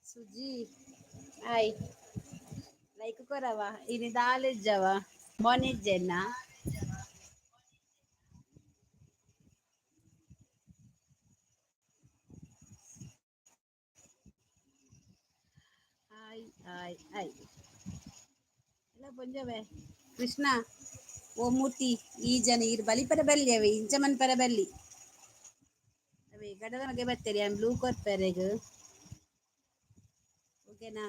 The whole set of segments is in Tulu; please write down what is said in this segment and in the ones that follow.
ಸುಜಿ, ಹಾಯ್. ಲೈಕ್ ಕೊರವ. ಇನಿ ದಾಲೆಜ್ಜವ ಮೊನೆಜ್ಜೆನ್ನ. ಹಾಯ್ ಹಾಯ್ ಹಾಯ್ ಎಲ್ಲ ಪೊಂಜವೆ. ಕೃಷ್ಣ, ಓ ಮೂರ್ತಿ, ಈ ಜನ ಇರ್ ಬಲಿಪರ ಬಲ್ಲಿ ಅವೆ, ಇಂಚಮನ್ ಪರ ಬಲ್ಲಿ ಅವೇ ಗಡದ ಮಗೆ ಬರ್ತಾರೆ. ಬ್ಲೂ ಕೊರ್ಪೆರೆಗ್, ಓಕೆನಾ?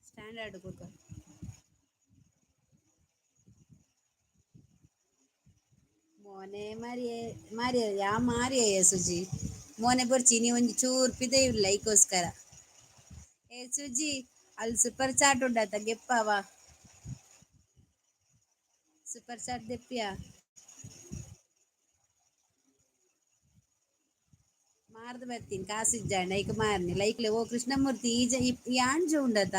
ಸ್ಟ್ಯಾಂಡರ್ಡ್ ಕೊರ್ಕ. ಮೋನೆ ಮಾರಿಯೇ ಮಾರಿಯ ಯಾ ಮಾರಿಯ ಸುಜಿ. ಮೋನೆ ಬೊರ್ಚಿ, ನೀ ಒಂಜಿ ಚೂರು ಪಿದೈ ಇಲ್ಲ ಐಕೋಸ್ಕರ. ಏ ಸುಜಿ, ಅಲ್ಲಿ ಸೂಪರ್ ಚಾಟ್ ಉಂಡಾತ, ಗೆಪ್ಪವ ಸೂಪರ್ ಚಾಟ್ ದೆಪ್ಪಿಯ. ಮಾರ್ದು ಬರ್ತೀನಿ, ಕಾಸು ಇಜ್ಜಾಂಡ ಐಕ್ ಮಾರ್ನಿ ಲೈಕ್ಲೆ. ಓ ಕೃಷ್ಣಮೂರ್ತಿ, ಈ ಜ ಈ ಆಂಜು ಉಂಡತ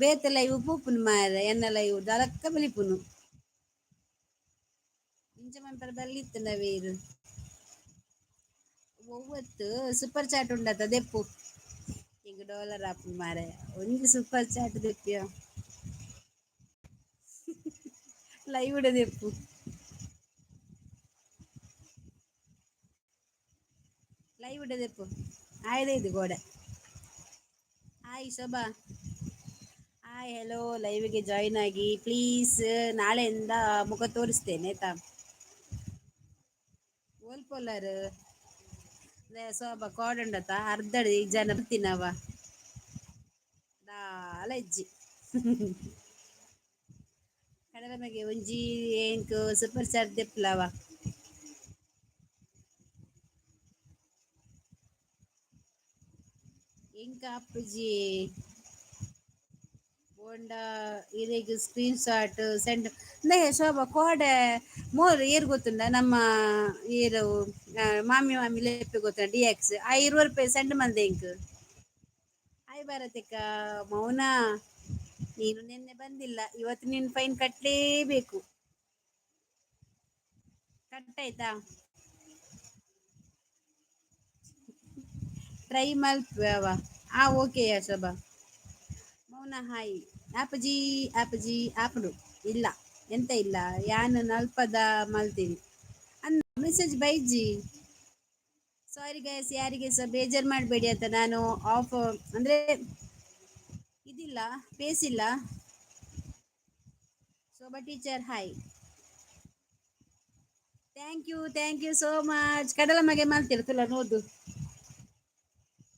ಬೇತೆ ಲೈವ್ ಪೂಪುನು ಮಾರ, ಎನ್ನ ಲೈವ್ ದಲಕ್ಕ ಬಲಿಪುನು. ಇಂಚ ಮನ್ಪರ ಬಲ್ಲಿತ್ತುಂಡ ವೇರು ಒವ್ವತ್ತು ಸೂಪರ್ ಚಾಟ್ ಉಂಡತ ದೆಪ್ಪು. ಇಂಗ್ ಡಾಲರ್ ಆಪುಂಡು ಮಾರೆ, ಒಂಜಿ ಸೂಪರ್ ಚಾಟ್ ದೆಪ್ಪಿಯ. ಲೈವ್ ದೆಪ್ಪು. ಲೈವ್ ದೆಪ್ಪು. ಆಯ್ದೆ ಇದು ಗೋಡೆ. ಹಾಯ್ ಶೋಭಾ, ಹಾಯ್, ಹೆಲೋ. ಲೈವ್ಗೆ ಜಾಯಿನ್ ಆಗಿ ಪ್ಲೀಸ್. ನಾಳೆಯಿಂದ ಮುಖ ತೋರಿಸ್ತೇನೆ, ಆಯ್ತಾ? ಓಲ್ಪೊಲ್ಲರ್ ಶೋಭಾ ಕೋಡಂಡತ ಅರ್ಧಡಿ ಜನ ಬರ್ತೀನವ ದಾಲ ಇಜ್ಜಿ. ಕಡಲ ಮಗೆ ಒಂಜಿ ಎಂಕ್ ಸೂಪರ್ ಚಾಟ್ ದೆಪ್ಪುಲವ. ಎಂಕ್ ಅಪ್ಪುಜಿ ಬೋಂಡ ಇರೆಗ್ ಸ್ಕ್ರೀನ್ ಶಾಟ್ ಸೆಂಡ್. ಇಂದೇ ಶೋಭಾ ಕೋಡೆ ಮೋರ್ ಏರ್ ಗೊತ್ತುಂಡ? ನಮ್ಮ ಏರು ಮಾಮಿ ಮಾಮಿ ಲೆಪ್ಪೆ ಗೊತ್ತುಂಡ? ಡಿ ಎಕ್ಸ್ ಆ 20 ರೂಪಾಯಿ ಸೆಂಡ್ ಮಲ್ದೆ ಎಂಕ್. ಹಾಯ್ ಭಾರತಿಕ. ಮೌನ, ನೀನು ನಿನ್ನೆ ಬಂದಿಲ್ಲ, ಇವತ್ತು ನೀನು ಫೈನ್ ಕಟ್ಟಲೇಬೇಕು. ಕಟ್ಟಾಯ್ತಾ? ಟ್ರೈ ಮಲ್ಪುವ. ಆ ಓಕೆ ಶೋಭಾ. ಮೌನ ಹಾಯ್. ಆಪಜಿ ಆಪಜಿ ಆಪುಂಡು ಇಲ್ಲ ಎಂತ ಇಲ್ಲ. ಯಾನ್ ನಲ್ಪದ ಮಲ್ತೀನಿ ಅನ್ ಮೆಸೇಜ್ ಬೈಜಿ. ಸಾರಿ ಗೈಸ್, ಯಾರಿಗೆ ಸಹ ಬೇಜಾರು ಮಾಡಬೇಡಿ ಅಂತ. ನಾನು ಆಫ್ ಅಂದ್ರೆ ಇದಿಲ್ಲ, ಪೇಸ್ ಇಲ್ಲ. ಶೋಭಾ teacher hi. Thank you, thank you so much. ಕಡಲ ಮಗೆ ಮಲ್ತಿರ್ತಲ್ಲ ನೂದು.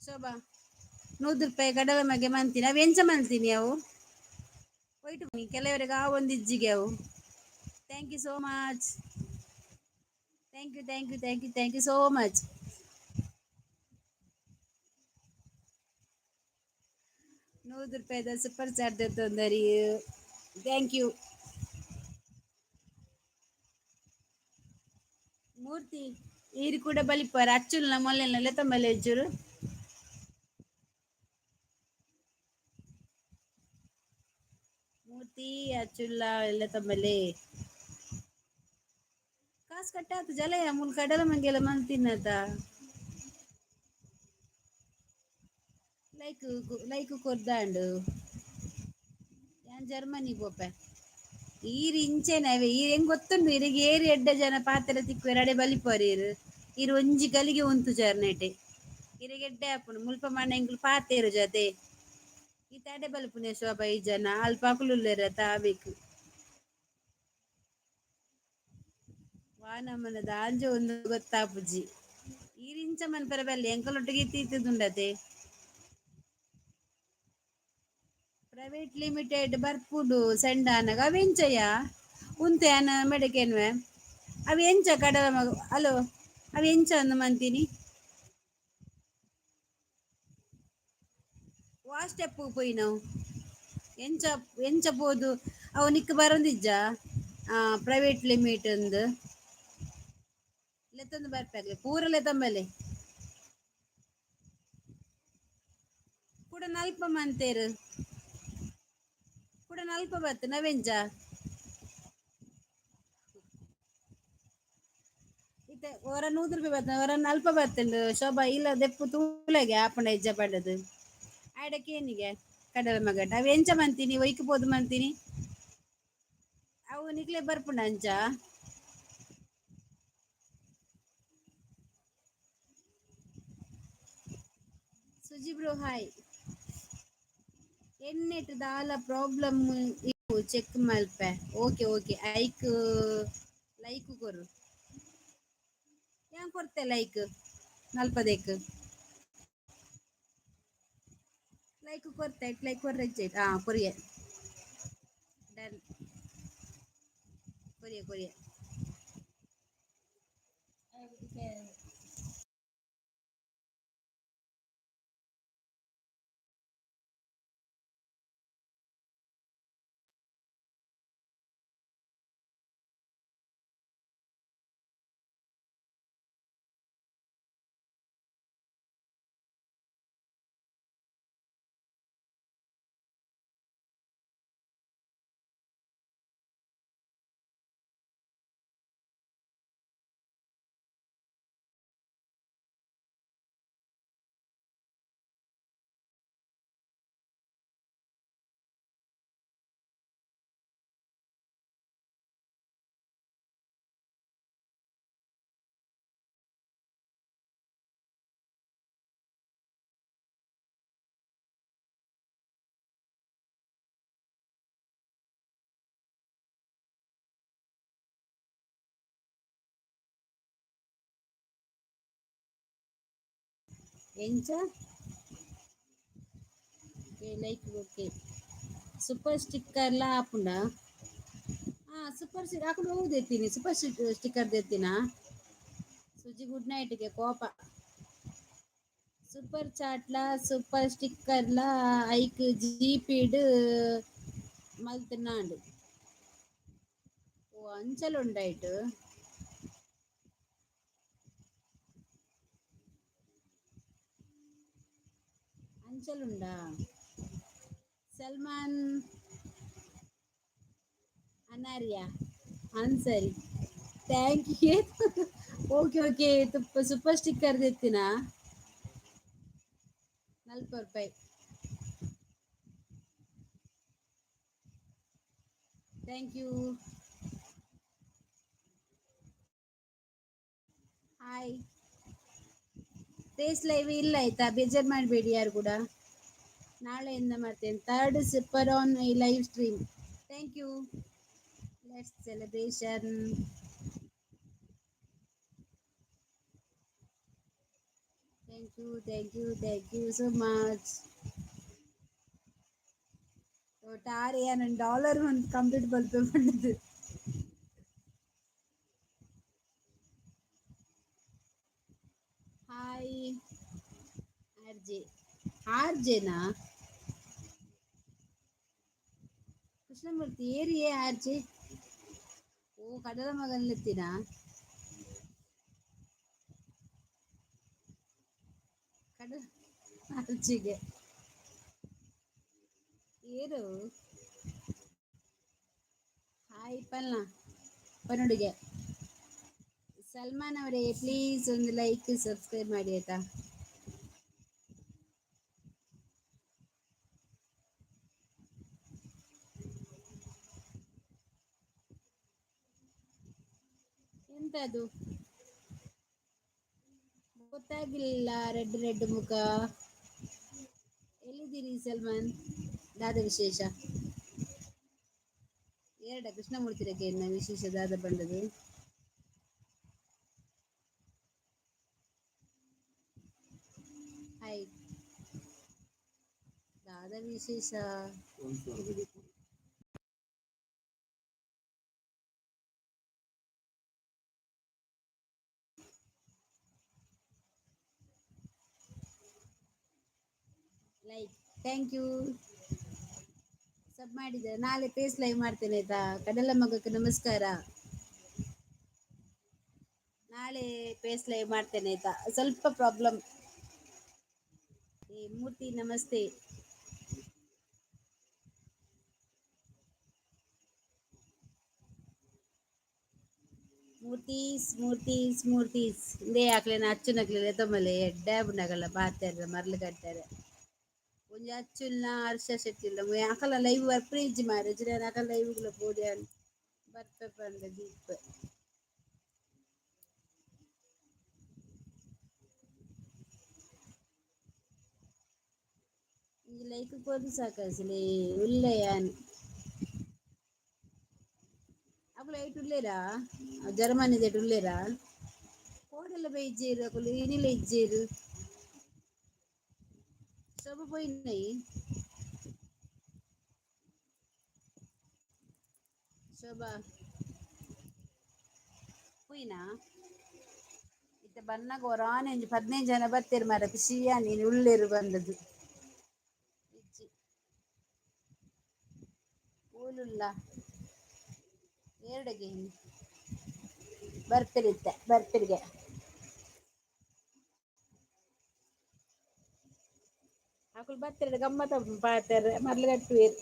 ಶೋಭಾ, 100 ರೂಪಾಯಿ ಕಡಲ ಮಗೆ ಮಂತೀನಿ. ಅವು ಎಂಚ ಮಲ್ತೀನಿ? ಅವು ಒಯ್ಟು ಕೆಲವರಿಗೆ ಆ ಒಂದು ಇಜ್ಜಿಗೆ ಅವು. Thank you so much, thank you, thank you, thank you, thank you so much. 100 ರೂಪಾಯಿದ super chat ತೊಂದರಿ, thank you. ಮೂರ್ತಿ, ಈರು ಕೂಡ ಬಲಿಪಾರ ಅಚ್ಚುಲ್ನ ಮೊಲ್ಲೆಲ್ಲ ತಮ್ಮಲೆ ಹೆಚ್ಚುರು. ಮೂರ್ತಿ, ಅಚ್ಚುಲ್ಲ ಎಲ್ಲ ತಮ್ಮಲೆ ಕಾಸು ಕಟ್ಟಾತು ಜಲಯ ಮುಲ್ ಕಡಲ ಮಂಗೆಲ್ಲ ಮಂತಿನ್ನತ. Like like ಕೊರ್ದಾಂಡು. ಯಾನ್ ಜರ್ಮನಿ ಪೋಪೆ. ಈರ್ ಇಂಚೆನೆ ಅವೆ. ಈರ್ ಹೆಂಗ್ ಗೊತ್ತುಂಡು? ಇರಿಗೆ ಏರಿ ಎಡ್ಡೆ ಜನ ಪಾತೆರ ತಿಕ್ಕುವೆರ್, ಅಡೆ ಬಲಿಪುವರ್ ಈರ್. ಈರ್ ಒಂಜಿ ಗಲಿಗೆ ಉಂತುಜಾರ್ ನೆಟೆ. ಇರೆಗ್ ಎಡ್ಡೆ ಆಪುಂಡು. ಮುಲ್ಪ ಮಾನ ಎಂಕುಲು ಪಾತೆರು ಜತೆ ಈತ ಅಡೆ ಬಲ್ಪುನೆ. ಶೋಭಾ, ಈ ಜನ ಅಲ್ಪ ಅಕುಲು ಉಲ್ಲೆರ್ ಅತ ಆಬೇಕು. ವಾ ನಮನ ದಾಂಜ ಒಂದು ಗೊತ್ತಾಪುಜಿ. ಈರ್ ಇಂಚ ಮನ್ಪೆರೆ ಬಲ್ಲಿ, ಎಂಕಲೊಟ್ಟಿಗೆ ಇತ್ತಿತ್ತುಂಡತೆ. ಪ್ರೈವೇಟ್ ಲಿಮಿಟೆಡ್ ಬರ್ಪುಡು ಸೆಂಡ್ ಆನಗ ಅವೆಂಚಯ್ಯ ಉಂತೆ ಆನ ಮೆಡಕೆನ್ವೆ ಅವು ಎಂಚ ಕಡಲ ಮಗ. ಅಲೋ, ಅವು ಎಂಚ ಅಂದು ಮಂತೀನಿ? ವಾ ಸ್ಟೆಪ್ ಪೋಯಿನವು? ಎಂಚ ಎಂಚ ಪೋದು ಅವು ನಿಕ್ ಬರೊಂದಿಜ್ಜ? ಪ್ರೈವೇಟ್ ಲಿಮಿಟ್ ಅಂದ್ ಲೆತ್ತೊಂದು ಬರ್ಪಾಗ್ಲೆ ಪೂರ ಲೆತ್ತಂಬಲೆ. ಕುಡ ನಲ್ಪ ಮಂತೇರು, ಕುಡ ನಲ್ಪ ಬತ್ತು ನವೆಂಚ. ಇತ್ತೆ ಒರ 100 ರೂಪಾಯಿ ಬರ್ತದೆ, ಒರ ಅಲ್ಪ ಬರ್ತುಂಡು. ಶೋಭಾ ಇಲ್ಲ ದೆಪ್ಪು ತೂಲೆಗೆ ಆಪುಂಡ ಇಜ್ಜ ಪಂಡದು ಆಯ್ಡ ಕೇನಿಗೆ ಕಡಲ ಮಗಟ ಅವು ಎಂಚ ಮಂತೀನಿ ಒಯ್ಕ್ ಪೋದು ಮಂತೀನಿ ಅವು ನಿಕ್ಲೆ ಬರ್ಪುಂಡ ಅಂಚ. Suji bro hi. ಎಣ್ಣೆಟ್ ದಾಲ ಪ್ರಾಬ್ಲಮ್ ಇಪ್ಪು ಚೆಕ್ ಮಲ್ಪೆ. ಓಕೆ ಓಕೆ, ಐಕ್ ಲೈಕ್ ಕೊರು. ಯಾನ್ ಕೊರ್ತೆ ಲೈಕ್ ನಲ್ಪದೇಕ್ ಲೈಕ್ ಕೊರ್ತೆ. ಲೈಕ್ ಕೊರ್ರೆ ಹಾ ಕೊರಿಯೆ ಡನ್ ಕೊರಿಯೆ ಕೊರಿಯೆ. ಎಂಚ ಲೈಕ್ ಓಕೆ. ಸೂಪರ್ ಸ್ಟಿಕ್ಕರ್ಲ ಆಪುಂಡ? ಹಾ, ಸೂಪರ್ ಸ್ಟಿಕ್ ಹಾಕೊಂಡು ಹೋಗುದು. ಸೂಪರ್ ಸ್ಟಿಕ್ಕರ್ ದೆತ್ತಿನ. ಸುಜಿ ಗುಡ್ ನೈಟ್ಗೆ ಕೋಪ. ಸೂಪರ್ ಚಾಟ್ಲ ಸೂಪರ್ ಸ್ಟಿಕ್ಕರ್ಲ ಐಕ್ ಜಿಪಿಡ್ ಮಲ್ತನಾಂಡ್. ಓ, ಅಂಚಲ ಉಂಡಾಯ್ತು. ಅಂಚಲುಂಡಾ? ಸಲ್ಮಾನ್ ಅನಾರಿಯಾ Ansari thank you. Okay okay, ತುಪ್ಪ ಸೂಪರ್ ಸ್ಟಿಕ್ಕರ್ ದೆತ್ತಿನ 40 ರೂಪಾಯಿ. Thank you. Hi. Face live ಇಲ್ಲ ಆಯ್ತಾ, ಬೇಜಾರು ಮಾಡಬೇಡಿ ಯಾರು ಕೂಡ. ನಾಳೆಯಿಂದ ಮಾಡ್ತೇನೆ. Third super on live stream, thank you. Let's celebration. Thank you, thank you, thank you so much. ಟಾರೆ ನಾನು ಡಾಲರ್ ಒಂದು ಕಂಪ್ಲೀಟ್ ಬಲ್ಪೆ ಮಾಡಿದ್ದು. ಹಾಯ್ ಆರ್ ಜೆ. ಆರ್ ಜೆನಾ? ಕೃಷ್ಣಮೂರ್ತಿ ಏರಿಯೇ ಆರ್ ಜೆ. ಓ, ಕಡಲ ಮಗನ್ಲೆತ್ತಿನ ಕಡ ಆರ್ಜಿಗೆ ಏರು. ಹಾಯ್ ಪಲ್ನ ಪನುಡಿಗೆ. ಸಲ್ಮಾನ್ ಅವರೇ, ಪ್ಲೀಸ್ ಒಂದು ಲೈಕ್ ಸಬ್ಸ್ಕ್ರೈಬ್ ಮಾಡಿ ಆಯ್ತಾ? ಎಂತ ಅದು ಗೊತ್ತಾಗಿಲ್ಲ. ರೆಡ್ ರೆಡ್ ಮುಖ. ಎಲ್ಲಿದ್ದೀರಿ ಸಲ್ಮಾನ್? ದಾದ ವಿಶೇಷ? ಎರಡ ಕೃಷ್ಣಮೂರ್ತಿ ರೆಗ್ಗೆಯನ್ನ ವಿಶೇಷ ದಾದ ಬಂದದು? ಹಾಯ್, ದಾದ ವಿಶೇಷ? Like, thank you. ಸಬ್ ಮಾಡಿದೆ. ನಾಳೆ ಫೇಸ್ ಲೈವ್ ಮಾಡ್ತೇನೆ ಆಯ್ತಾ? ಕಡಲ ಮಗಕ್ಕೆ ನಮಸ್ಕಾರ. ನಾಳೆ ಫೇಸ್ ಲೈವ್ ಮಾಡ್ತೇನೆ ಆಯ್ತಾ? ಸ್ವಲ್ಪ ಪ್ರಾಬ್ಲಮ್. ಏ ಮೂರ್ತಿ, ನಮಸ್ತೆ. ಮೂರ್ತಿ. ಮೂರ್ತೀಸ್ ಮೂರ್ತೀಸ್ ಮೂರ್ತೀಸ್ ಇಂದೇ ಅಕ್ಲೆನ ಅಚ್ಚುನಕ್ಲೆನ ಎತ್ತೊಮಲೆ ಎಡ್ಡೆ ಆಪುಂಡು ಪಾತೆರ್ರೆ ಮರ್ಲ್ ಕಟ್ಟರೆ. ಒಂಜಿ ಅಚ್ಚುಲ್ನ ಹರ್ಷ ಶೆಟ್ಟಿಲ್ಲ ಅಕಲ ಲೈವ್ ಬರ್ಪುನೆ ಇಜ್ಜಿ ಮಾರ್ರೆ ಇಜ್ಜಿಡ ಅಕಲ್ ಲೈವ್ ಲ ಪೋದು ಯಾನ್ ಬರ್ಪೆ ಪಂದ್ ದೀಪೆ. ಒಂಜಿ ಲೈಕ್ ಕೊರ್ದು ಸಾಕಾಸಿಲೆ ಉಲ್ಲೆ ಯಾನ್. ಅಕುಲು ಐಟ್ ಉಲ್ಲೆರಾ? ಜರ್ಮನಿದೆಟ್ ಉಲ್ಲೆರಾ? ಕೋಡೆಲ ಬೈಜೆರ್ ಅಕುಲು ಇನಿಲ ಇಜ್ಜೆರ್. ಶೋಭ ಪೋಯಿನೈ. ಶೋಭಾ ಪೋಯಿನಾ? ಇತ್ತೆ ಬನ್ನಗ ಒರಾನೆ ಒಂಜಿ 15 ಜನ ಬತ್ತೆರ್ ಮಾರ್ರೆ ಖುಷಿ ಆಂಡ್ ಇನಿ ಉಲ್ಲೆರ್ ಪಂಡುದು. ಇಜ್ಜಿ ಓಲುಲ್ಲ ಏರ್ಡಗೆ ಬರ್ಪೆರ್ ಇತ್ತೆ ಬರ್ಪೆರ್ಗೆ. ಅಕುಲು ಬತ್ತೆರ್ಡ ಗಮ್ಮತ್ ಆಪುಂಡು ಪಾತೆರ್ರೆ ಮರ್ಲ್ ಕಟ್ಟುವೆರ್.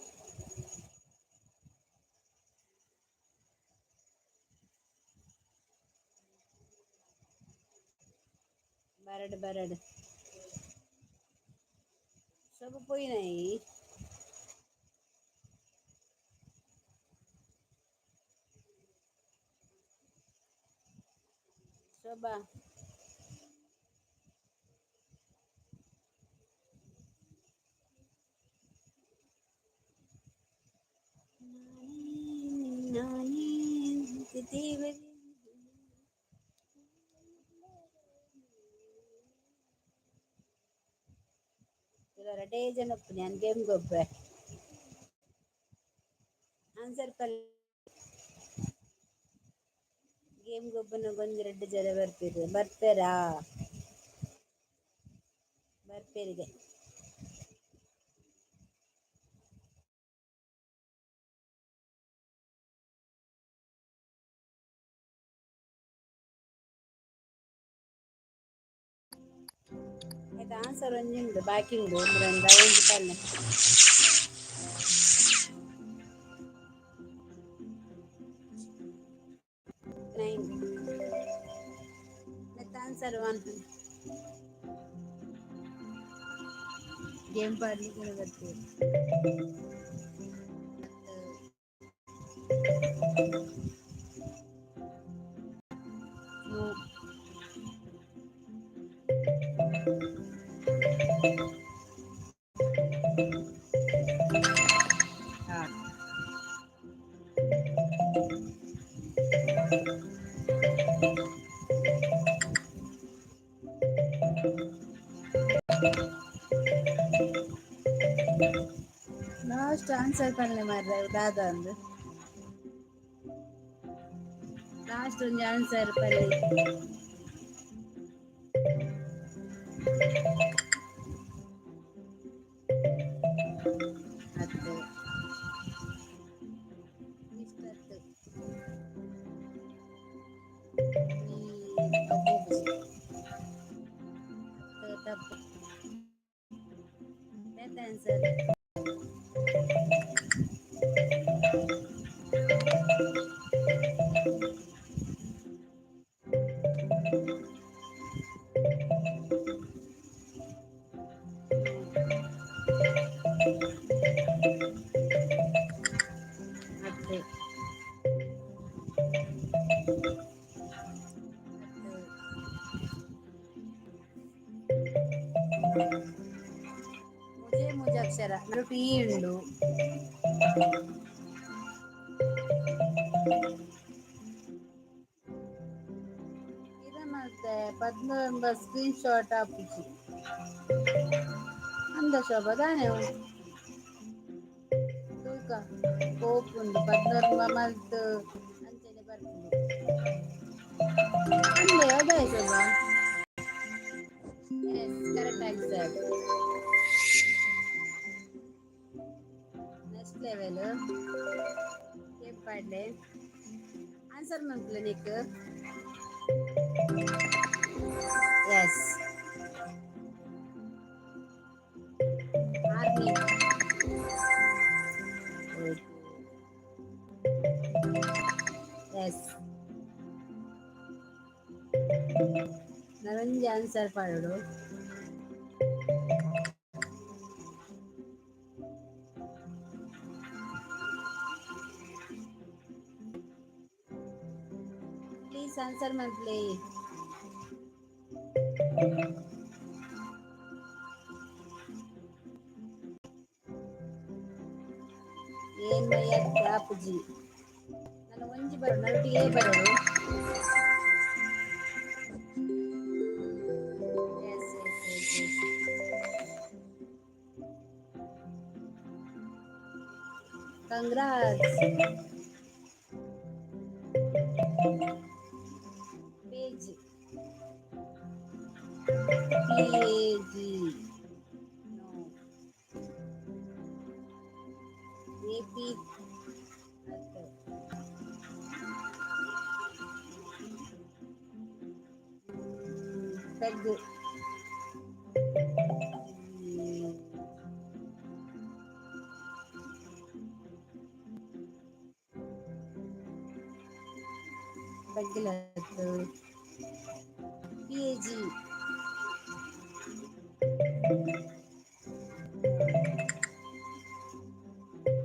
ಬರಡ್ ಬರಡ್. ಶೋಭ ಪೋಯಿನೈ. ಶೋಭಾ. ನಾನೇ ದೇವರೇ. ರಡ್ಡೇ ಜನ ಉಪ್ಪುನಿ ಯಾನ್ ಗೇಮ್ ಗೊಬ್ಬೆ. ಆನ್ಸರ್ ಪಲ್ ಗೇಮ್ ಗೊಬ್ಬುನ ಒಂಜಿ ರಡ್ಡ್ ಜನ ಬರ್ಪೆರ್ ಬರ್ಪೆರಾ? ಬರ್ಪೆರ್ಗೆ. ಐತ ಆನ್ಸರ್ ಒಂಜಿ ಉಂಡು ಬಾಕಿ ಉಂಡು ಒಂಜಿ ರಂಡ ಒಂಜಿ ಪನ್ನೆ. ನೈನ್ ನೆತ್ತ ಆನ್ಸರ್ ಒನ್. ಗೇಮ್ ಪಾಡ್ಲಿಕ್ಕೆ ಬರ್ಪೆರ್. ಲಾಸ್ಟ್ ಆನ್ಸರ್ ಪನ್ಲೆ ಮಾರ್ರೆ ದಾದ ಅಂದ್. ಲಾಸ್ಟ್ ಒಂಜಿ ಆನ್ಸರ್ ಪನ್ಲೆ. ಅತ್ತ್ ಮಿಸ್ಟ್ ಅತ್ತ್. ಈ ಅವು ಪೋಪುಜಿ. ಅತ್ತ್ ತಪ್ಪು. ದಾದ ಆನ್ಸರ್? ಅತ್ತ್. ಅತ್ತ್. ಮೂಜೇ ಮೂಜಿ ಅಕ್ಷರ ನಡುಟು ಈ ಉಂಡು. ಇರ ಮತ್ತೆ ಪದ್ಮ ಸ್ಕ್ರೀನ್ ಶಾಟ್ ಆಪುಜಿ. ಅಂದ ಶೋಭಾ ದಾನೆ ಅವು? ತೂಕ ಪೋಪುಂಡು ಪದ್ನೊರ್ಂಬ ಮಲ್ತ್ ಅಂಚನೆ ಬರ್ಪುಂಡು. ಅಂದೆ ದಾಯೆ Shobha? Yes, correct answer. Next level. Game ಪಾಡ್ಲೆ. Answer ಮಲ್ಪುಲೆ Nick. S. Army. Okay. S. ನನೊಂಜಿ ಆನ್ಸರ್ ಪಾಡೋಡು. ಪ್ಲೀಸ್ ಆನ್ಸರ್ ಮಲ್ಪಲೆ. ಏನ್ ಆಪುಜಿ. ನಾನು ಒಂಜಿ ಬರೋಡು, ನಡುಟಿಗೆ ಬರೋಡು. Yes. Congrats. Page. P A G. No. A P. ಅತ್ತೆ. ಪೆಗ್. ಪೆಗ್ಗಿಲತ್ತು. P A G.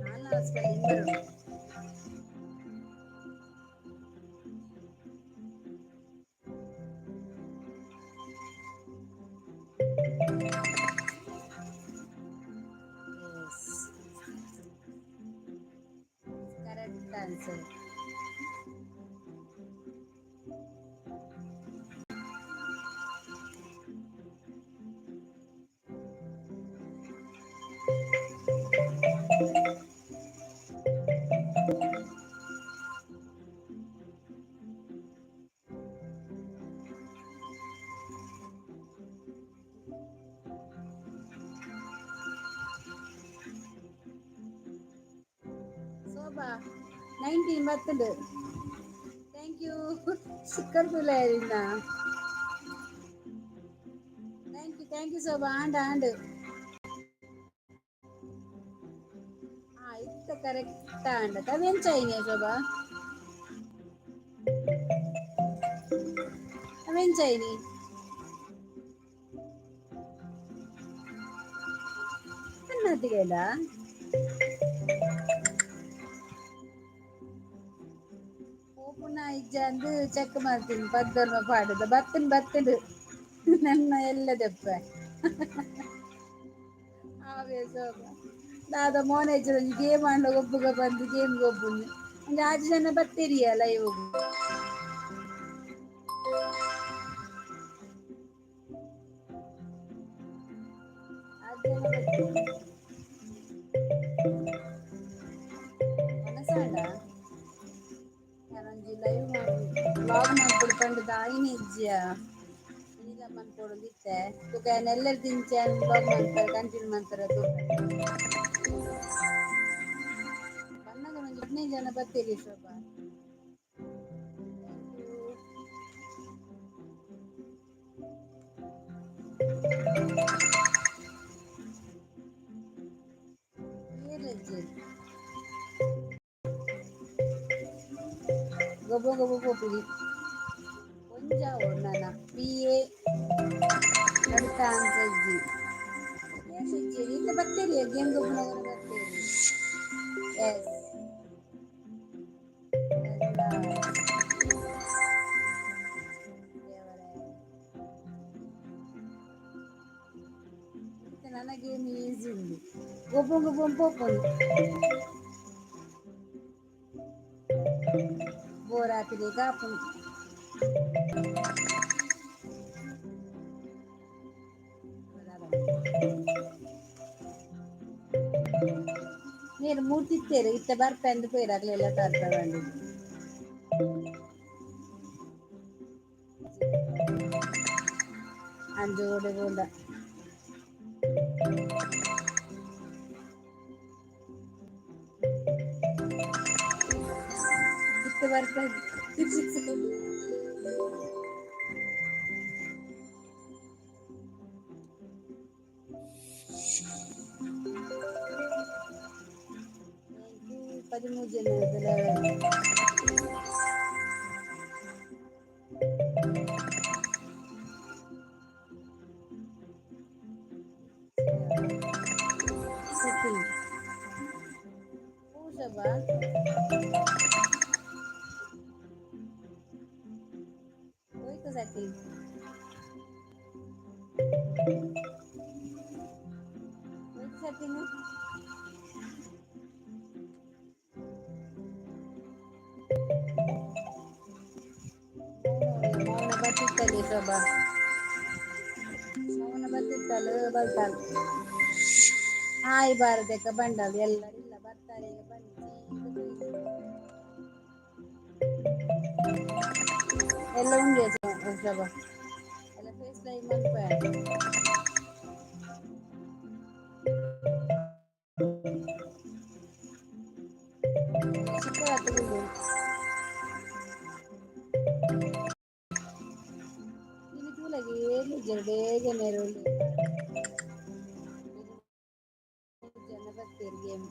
ನಾಲ್ ಸ್ಪೆಲ್ಲಿಂಗ್ ಬರೋಡು. Yes. Correct answer. Shobha, 19 ಬತ್ತುಂಡು. Thank you. Sticker ತುಲಾಯರಿಂದ. Thank you, thank you Shobha. ಆಂಡ್ ಆಂಡ್ ಹಾ, ಇತ್ತ ಕರೆಕ್ಟ್ ಆಂಡ. ಅವೆಂಚ ಇನಿ ಶೋಭಾ? ಅವೆಂಚ ಇನಿ? ಅನ್ನದಿಗೆಲ್ಲ ಪೋಪುನ ಇಜ್ಜಂದು ಚೆಕ್ ಮಾಡ್ತೀನಿ. ಪದ್ದರ್ಮ ಪಾಡುದ ಬತ್ತನ್ ಬತ್ತಂಡು ನನ್ನ ಎಲ್ಲ ದೆಪ್ಪ ಆವೆ ಶೋಭಾ. ದಾದ ಮೋನೇಜ್ ಗೇಮ್ ಆಂಡ ಗೊಬ್ಬುಗ ಬಂದು ಗೇಮ್ ಗೊಬ್ಬುನು. ಒಂಜಿ ಆಜಿ ಜನ ಬತ್ತೀರಿಯ ಲೈವ್. ಆಜಿ ಜನ ಬತ್ತೀರಿ. ಮನಸಾಂಡ ಯಾನೊಂಜಿ ಲೈವ್ ವ್ಲಾಗ್ ಮಲ್ಪೊಡು ಪಂಡ ದಾಯಿನ ಇಜ್ಜಿಯ. ಇನಿಲ ಮನ್ಪೊಡೊಂದಿತ್ತೆ. ತುಕ ಯಾನ್ ಎಲ್ಲೆರ್ ದಿಂಚ ವ್ಲಾಗ್ ಮನ್ಪರೆ ಕಂಟಿನ್ಯೂ ಮನ್ಪರೆ. ತೂಕ ಬನ್ನಗ ಒಂಜಿ 15 ಜನ ಬತ್ತೀರಿ. ಶೋಭಾ, thank you. ಏರಜ್ಜಿ ಗೊಬ್ಬ ಗೊಬ್ಬ ಪೋಪಿನಿ. ಒಂಜಾವೊ ನನ ಪಿ ಎ ನಡುತ ಆನ್ಸರ್ ಇಜ್ಜಿ. ಏರ್ ಇಜ್ಜಿ? ಇತ್ತ ಬತ್ತೀರಿ, ಗೇಮ್ ಗೊಬ್ಬುನವರು ಬತ್ತೀರಿ. ಎಸ್. ದೇವರೇ, ಇತ್ತೆ ನನ ಗೇಮ್ ಈಸಿ ಉಂಡು. ಗೊಬ್ಬ ಗೊಬ್ಬ ಪೋಪುಂಡು. ಬೋರ್ ಆಪಿದೆ ಆಪುಂಡು. ಮೇರ್ ಮೂರ್ತಿತ್ತೇರು ಇತ್ತೆ ಬರ್ಪೆಂದು ಪೋಯಿರ್. ಅಕ್ಲೆಲ್ಲ ತರ್ಪ ಬಂದು ಅಂಜೋಡೆ ಬೋಂಡ. ಇತ್ತೆ ಬರ್ಪೆ. 13 ಜನ. ಸೆಟ್ಟಿಂಗ್? ಒಯ್ತು ಸೆಟ್ಟಿಂಗ್? ಮೌನ ಬತ್ತಿತ್ತಲ್ಲಿ ಶೋಭಾ, ಮೌನ ಬತ್ತಿತ್ತಲ್ಲ ಬಲ್ತಾಲ್. ಹಾಯ್ ಬಾರದಕ್ಕ ಬಂಡಲ್ ಎಲ್ಲರಿಲ್ಲ ಬರ್ತಾರೆ ಈಗ ಬನ್ನಿ. ಎಲ್ಲ ಉಂಡೆ ಶೋಭಾ, ಎಲ್ಲ ಫೇಸ್ ಲೈವ್ ಮಲ್ಪ. ಚಿಕ್ಕ ಇಲ್ಲಿ ತೂಲಗೆ ಏಲು ಬೇಗ ನೇರುಳ್ಳಿ ಜನ ಬರ್ತೀರಿ ಗೇಮ್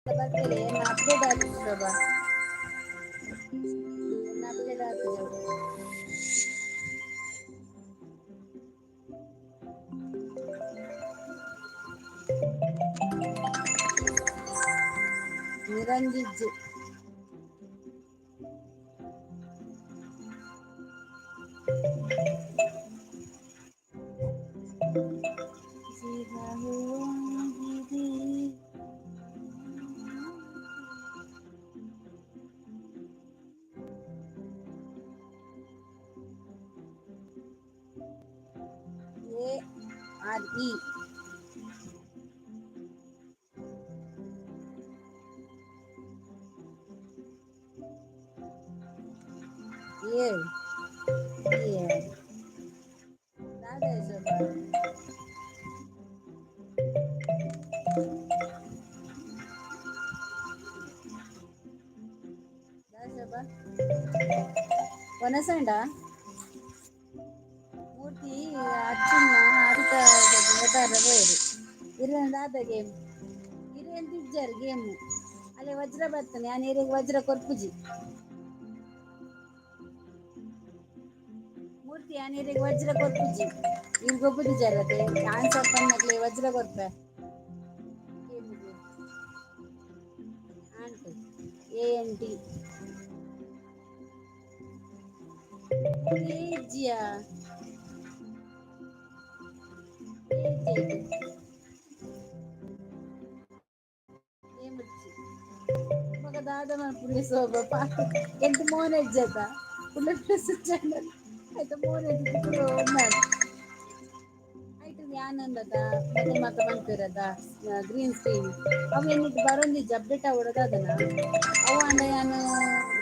ಬರ್ತೀರಿ. ಏನು ಅಪ್ಡೇಟ್ ಆಗ್ತದೆ ಶೋಭಾ? ಏನು ಅಪ್ಡೇಟ್ ಆಗ್ತದೆ? ನಿರಂಜಿಜ್ಜು ಜೀವ ಹೂವಾಗಿದೆ. A R E A A ದಾದ ಶೋಭಾ? ದಾದ ಶೋಭಾ? ವನಸಂಡ ಮೂರ್ತಿ ಅಚ್ಚುನ್ನ ಅರಿತ ದಾರ ಪೋಯೆರ್. ಇರ್ನ ದಾದ ಗೇಮ್? ಇರು ಎಂತ ಇಜ್ಜಾರ್ ಗೇಮ್. ಅಲ್ಲೇ ವಜ್ರ ಬರ್ತಾನೆ ಯಾನ್ ಇರೆಗ್ ವಜ್ರ ಕೊರ್ಪುಜಿ ಮೂರ್ತಿ. ಯಾನ್ ಇರೆಗ್ ವಜ್ರ ಕೊರ್ಪುಜಿ. ಇರ್ ಗೊಬ್ಬುದಿಜಾರತೆ? ಆನ್ಸರ್ ಪನ್ನಗ್ಲೆ ವಜ್ರ ಕೊರ್ಪೆ ಗೇಮಿಗೆ. Ant, A N T. ಇಜ್ಜಿಯಾ? ಏ ಇಜ್ಜಿ ಏಮುಜ್ಜಿ ಮಗ ದಾದ ಮಲ್ಪುನಿ ಶೋಭಾ? ಎಂತ ಮೋನೆ ಇಜ್ಜತ ಕುಡ್ಲ ಚಾನಲ್ ಆಯ್ತಾ? ಮೋನೆ ಇಜ್ಜಿ ಉಂದಾಂಡ್. ಐಟ್ ಯಾನ್ ಉಂಡತ ಮೊದಲು ಮಾತ ಮನ್ಪೆರದ ಗ್ರೀನ್ ಸ್ಕ್ರೀನ್ ಅವು ಎನ್ನಿಟ್ ಬರೊಂದಿಜ್ಜಿ. ಅಪ್ಡೇಟ್ ಆವೊಡ ದಾದನ ಅವು ಆಂಡ ಯಾನ್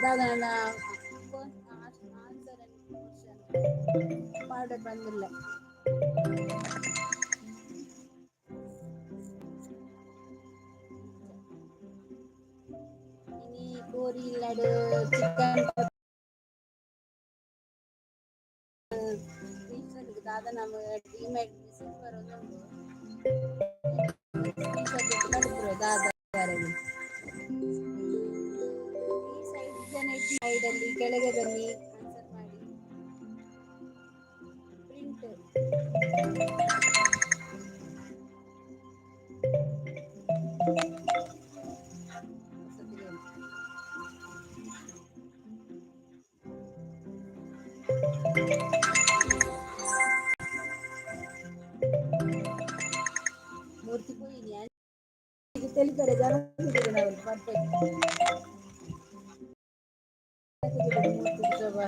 ದಾದನ ಆನ್ಸರ್ ಕ್ವಶನ್ ಪಾಡ ಬಂದಿಲ್ಲ. ಇನಿ ಕೋರಿ ಇಲ್ಲಡ್ ಚಿಕನ್ ದಾದ ನಮ್ಮ ಇಮೇಲ್ ಮೆಸೇಜ್ ಬರೋದುಂಡು. ಸ್ಕ್ರೀನ್ ಶಾಟ್ ಕಡುಪುರ ದಾದ. ಪ್ಲೀಸ್ ಐದು ಜನ ಸೈಡಲ್ಲಿ ಕೆಳಗೆ ಬನ್ನಿ, ಆನ್ಸರ್ ಮಾಡಿ. ಪ್ರಿಂಟ್. ಮೂರ್ತಿ ಪೋಯಿನಿ ತೆಲಿತಾರೆ ಜನ ನಾವು ಪರ್ಫೆಕ್ಟ್ ಮೂರ್ತಿ ಶೋಭಾ.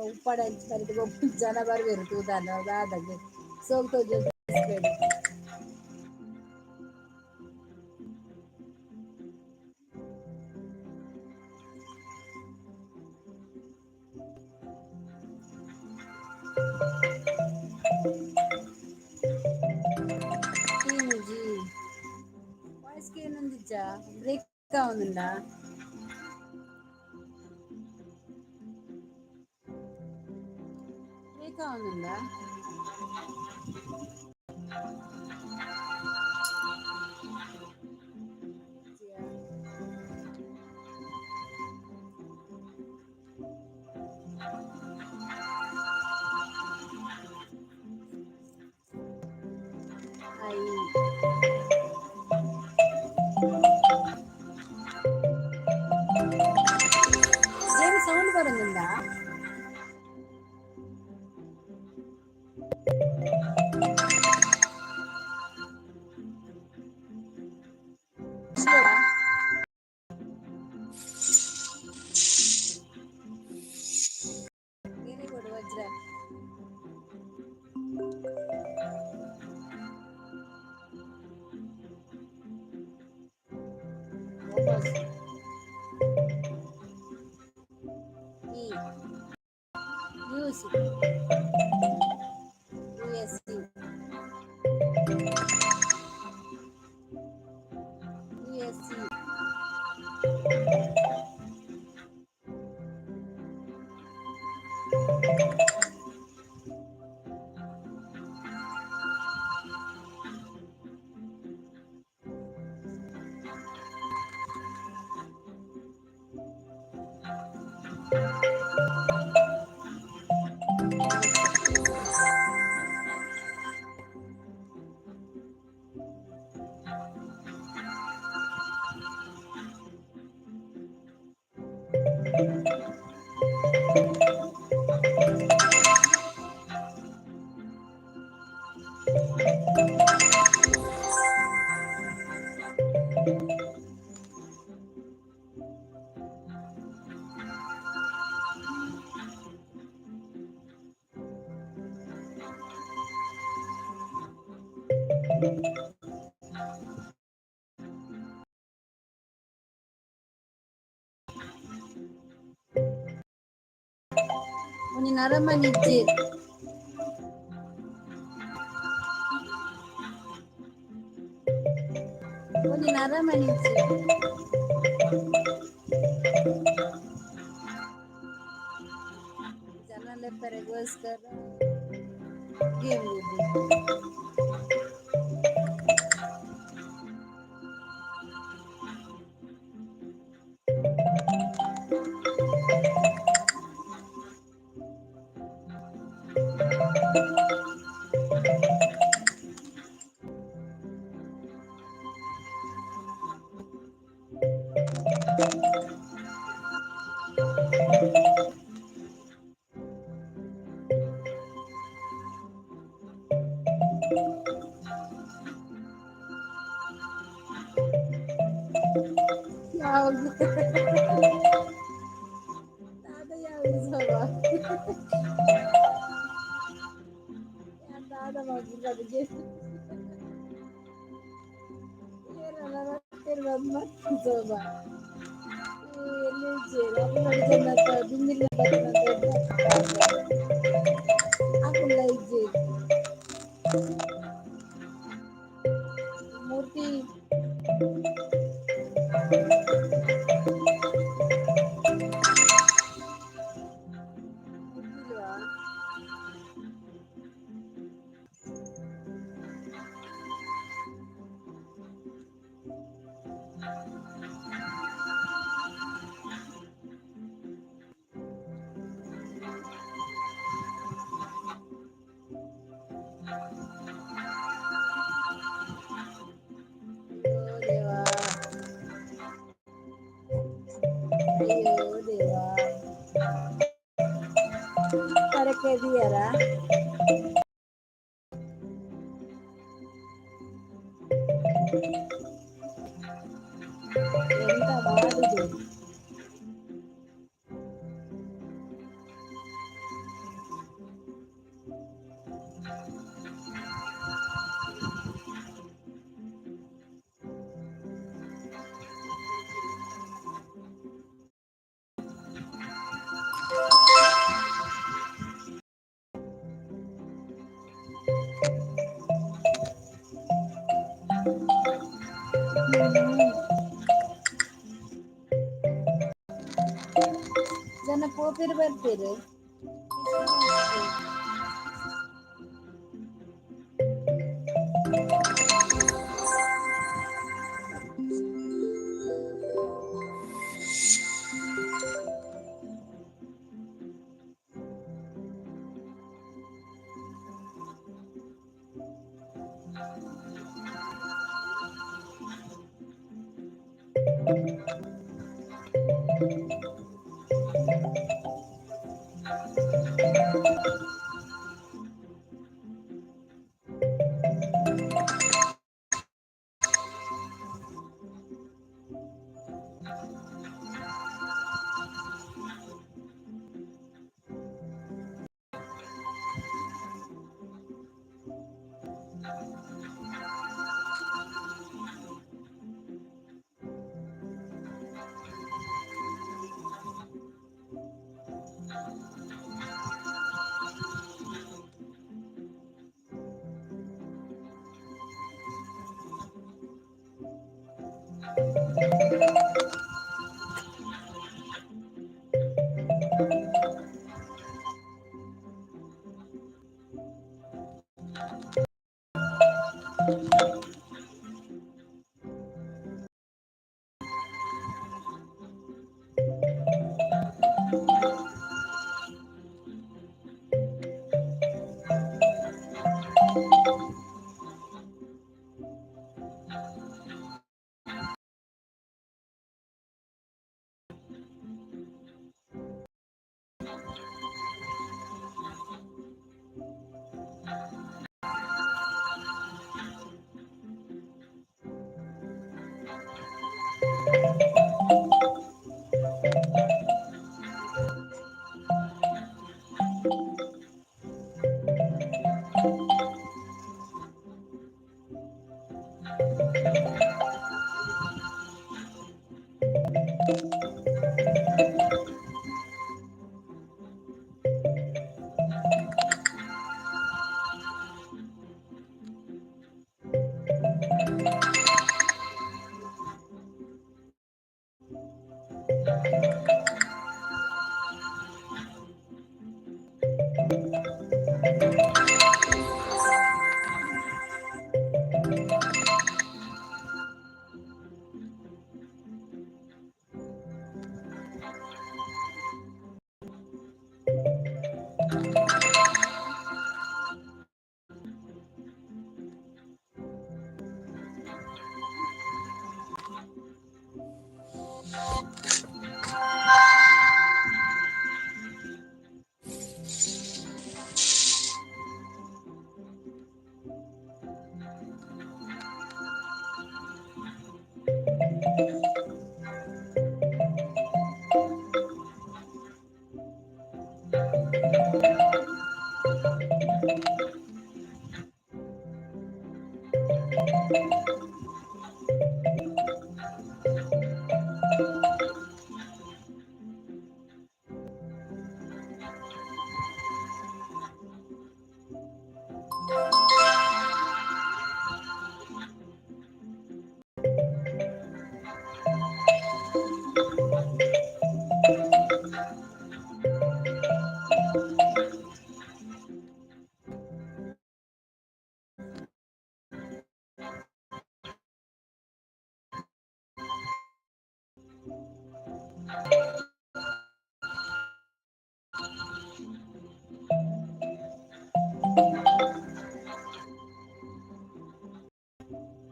ಉಪ್ಪಾಡ ಹಂಚಿ ಜನ ಬರ್ಬೇರು ತೂದಾನ ದಾದಾಗೆ ಸೋಗ್ ತೋಜು. ಟೀಮುಜಿ ವಾಯ್ಸ್ ಕೇನೊಂದಿಜ್ಜ? ಬ್ರೇಕ್ ಆವೊಂದುಂಡ? ಬ್ರೇಕ್ ಆವೊಂದುಂಡ? I ಸೌಂಡ್ ಬರೋದಿಲ್ಲ. Very good, Vajra. Momos. E. Music. USC. USC. ಒಂಜಿ ನರಮನಿ ಇಜ್ಜೆರ್. ಒಂಜಿ ನರಮನಿ ಇಜ್ಜೆರ್. ಜನ ಲೆಪ್ಪರೆಗೋಸ್ಕರ ಗೇಮ್. ಯಾವುದು ದಾದ ಯಾವುದು ಸವ ದಾದ ಮಾಡ್ಬಿಟ್ಟು ಅದಕ್ಕೆ ಸೋಬ ಎಲ್ಲಿ ಜನ ದಿಂದಿಲ್ಲ ಆಕುಲ್ಲ ಇಜ್ಜೆ ಮೂರ್ತಿ. ಇಲ್ವಾ? ಅಯ್ಯೋ ದೇವಾ, ಅಯ್ಯೋ ದೇವಾ, ಪರಕೆ ದಿಯರ. ಎಂತ ಮಾಡುದು? ಜನ ಪೋಪಿರ್ ಬರ್ತೀರಿ.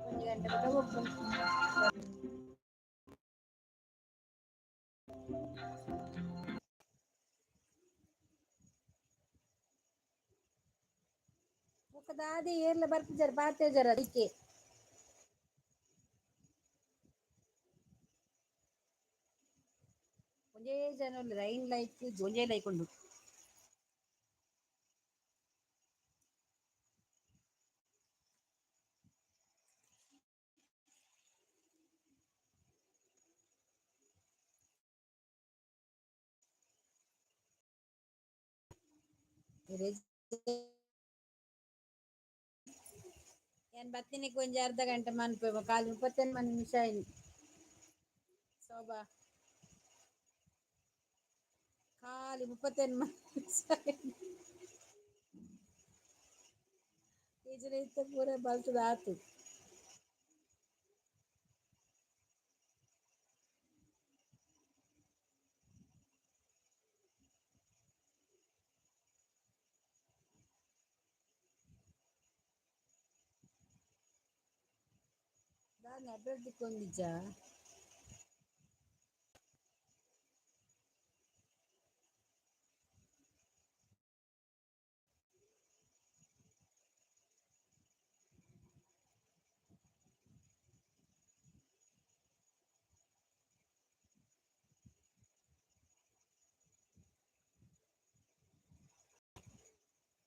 ಒಂಜಿ ಗಂಟೆ ಬೊಕ ಗೊಬ್ಬುನು. ಬೊಕ ದಾದೆ ಏರ್ಲ ಬರ್ಪುಜರ್ ಪಾತೆರ್ಜರ್ ಅದಿಕ್ಕೆ. ಒಂಜೇ ಜನ ಉಲ್ಲೆರ್ ಐನ್ ಲೈಕ್ ಒಂಜೇ ಲೈಕ್ ಉಂಡು. ಯಾನ್ ಬತ್ತಿನಿಕ್ ಒಂಜಿ ಅರ್ಧ ಗಂಟೆ ಮನ್ಪುವೆ ಕಾಲಿ 38 ನಿಮಿಷ ಆಯ್ನಿ. ಶೋಭಾ, ಖಾಲಿ 38 ನಿಮಿಷ. ಇಜ್ಜಿಡ ಇತ್ತೆ ಪೂರ ಬಲ್ತುದು ಆತು. ದಾದ ನೆಟ್ವರ್ಕ್ ತಿಕ್ಕೊಂದಿಜ್ಜಾ?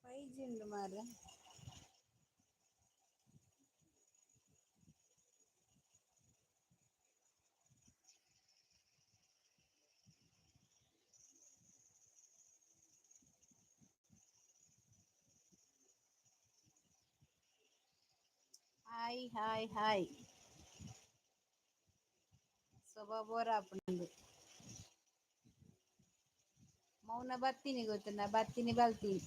5G ಉಂಡು ಮಾರ್ರೆ. Hi hi hi. Shobha bore ಆಪುಂಡು. ಮೌನ ಬತ್ತೀನಿ ಗೊತ್ತುಂಡ, ಬತ್ತೀನಿ ಬಲ್ತೀನಿ.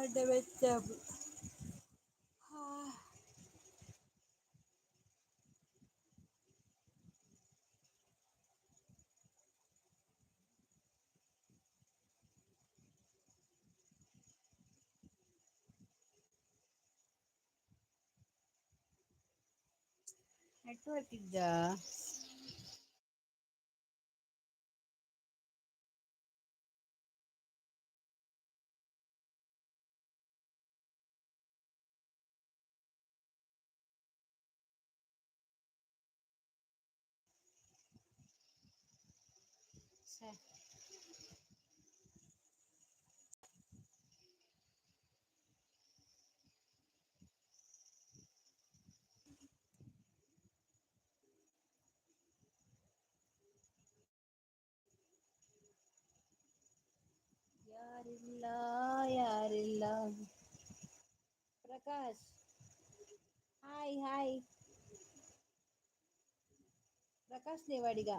ಅಡ್ಡ ಬೆಚ್ಚ. ನೆಟ್ವರ್ಕ್ ಇಜ್ಜಾ? ಛೆ. ಯಾರಿಲ್ಲ ಯಾರಿಲ್ಲ. Prakash, hi hi. ಪ್ರಕಾಶ್ ದೇವಾಡಿಗ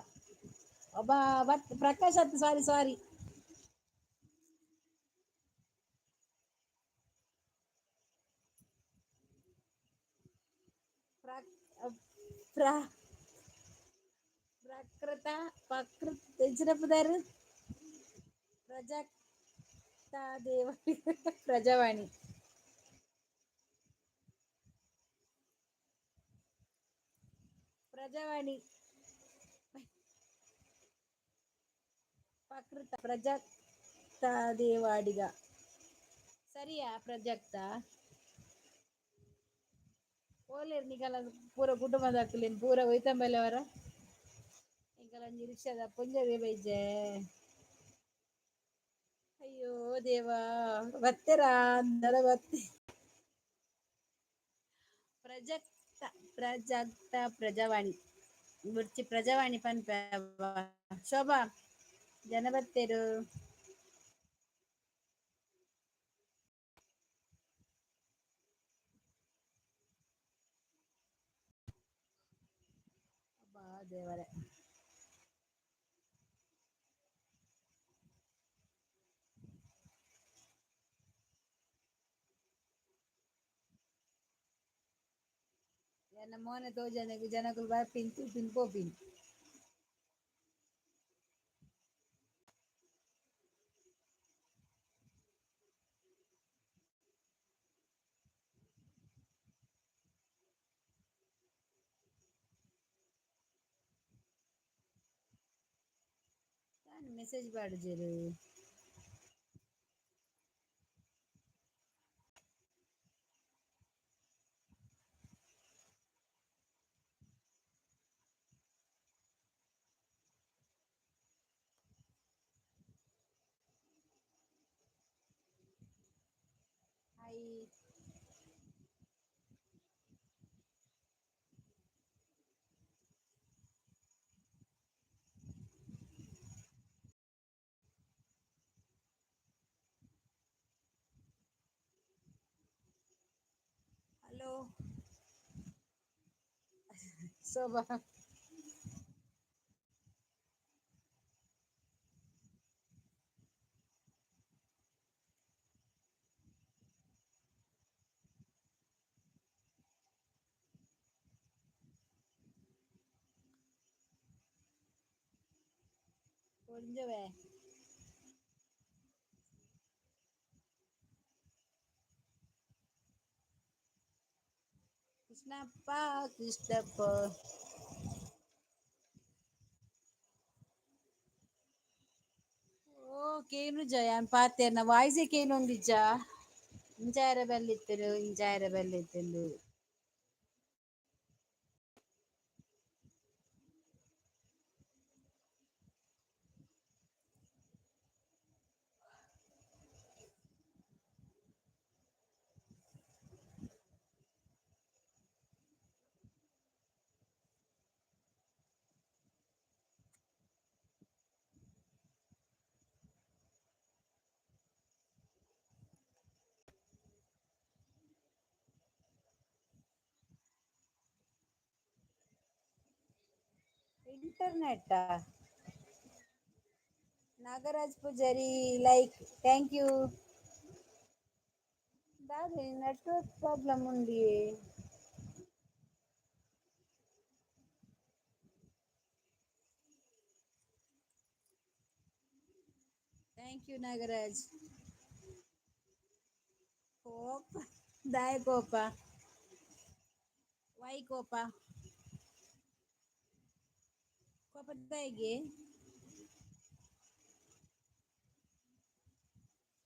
ಒಬ್ಬ ಬತ್ ಪ್ರಕಾಶ್ ಅತ್, ಸಾರಿ ಸಾರಿ. ಪ್ರ ಪ್ರಕೃತ ಪ್ರಕೃತ ಎಂಚಿನ ಪುದರ್? ಪ್ರಜಾಕ್ತ ದೇವ ಪ್ರಜಾವಾಣಿ. ಪ್ರಜಾವಾಣಿ ಪ್ರಕೃತ ಪ್ರಜಾಕ್ತ ದೇವಾಡಿಗ ಸರಿಯಾ? ಪ್ರಜಾಕ್ತ ಓಲೇರ್ ನಿಕಲ ಪೂರ ಕುಟುಂಬದಕುಲೆನ್ ಪೂರ ಒಯ್ತಂಬಲೆವರ? ಒಂಜಿ ರಿಕ್ಷಾದ ಪೊಂಜೊವೆ ಬೈಜೆ. ಅಯ್ಯೋ ದೇವಾ, ಬತ್ತೆರಾ ಅಂದರ ಬತ್ತೆ. ಪ್ರಜಕ್ತ ಪ್ರಜಕ್ತ ಪ್ರಜಾವಾಣಿ ಬುಡ್ಚಿ, ಪ್ರಜಾವಾಣಿ ಪನ್ಪೆ. ಶೋಭಾ, ಜನ ಬತ್ತೆರು. ಅಬ್ಬಾ ದೇವರೇ. ಎನ್ನ ಮೋನೆ ತೋಜನೆಗ್ ಜನಕುಲು ಬರ್ಪಿನ್, ತೂಪಿನ್, ಪೋಪಿನ್. ದಾನೆ ಮೆಸೇಜ್ ಪಾಡುಜೆರ್? ಹಾಯ್. ಹಲೋ ಶೋಭಾ. ಪೊಂಜೊವೆ. ಕೃಷ್ಣಪ್ಪ ಕೃಷ್ಣಪ್ಪ. ಓ ಕೇನುಜ, ಯಾನ್ ಪಾತೆರ್ನ ವಾಯ್ಸೆ ಕೇನೊಂದಿಜ್ಜ. ಇಂಚಾಯರೆ ಬಲ್ಲಿತ್ತರು, ಇಂಚಾಯರೆ ಬಲ್ಲಿತ್ತುಂಡು. Internet. Nagaraj Poojary like, thank you. ದಾದೆ ನೆಟ್ವರ್ಕ್ ಪ್ರಾಬ್ಲಮ್ ಉಂಡಿ? Thank you Nagaraj. ಕೋಪ ದಾಯ ಕೋಪ? ವೈ ಕೋಪ? ಕೋಪ ದಾಯಿಗೆ?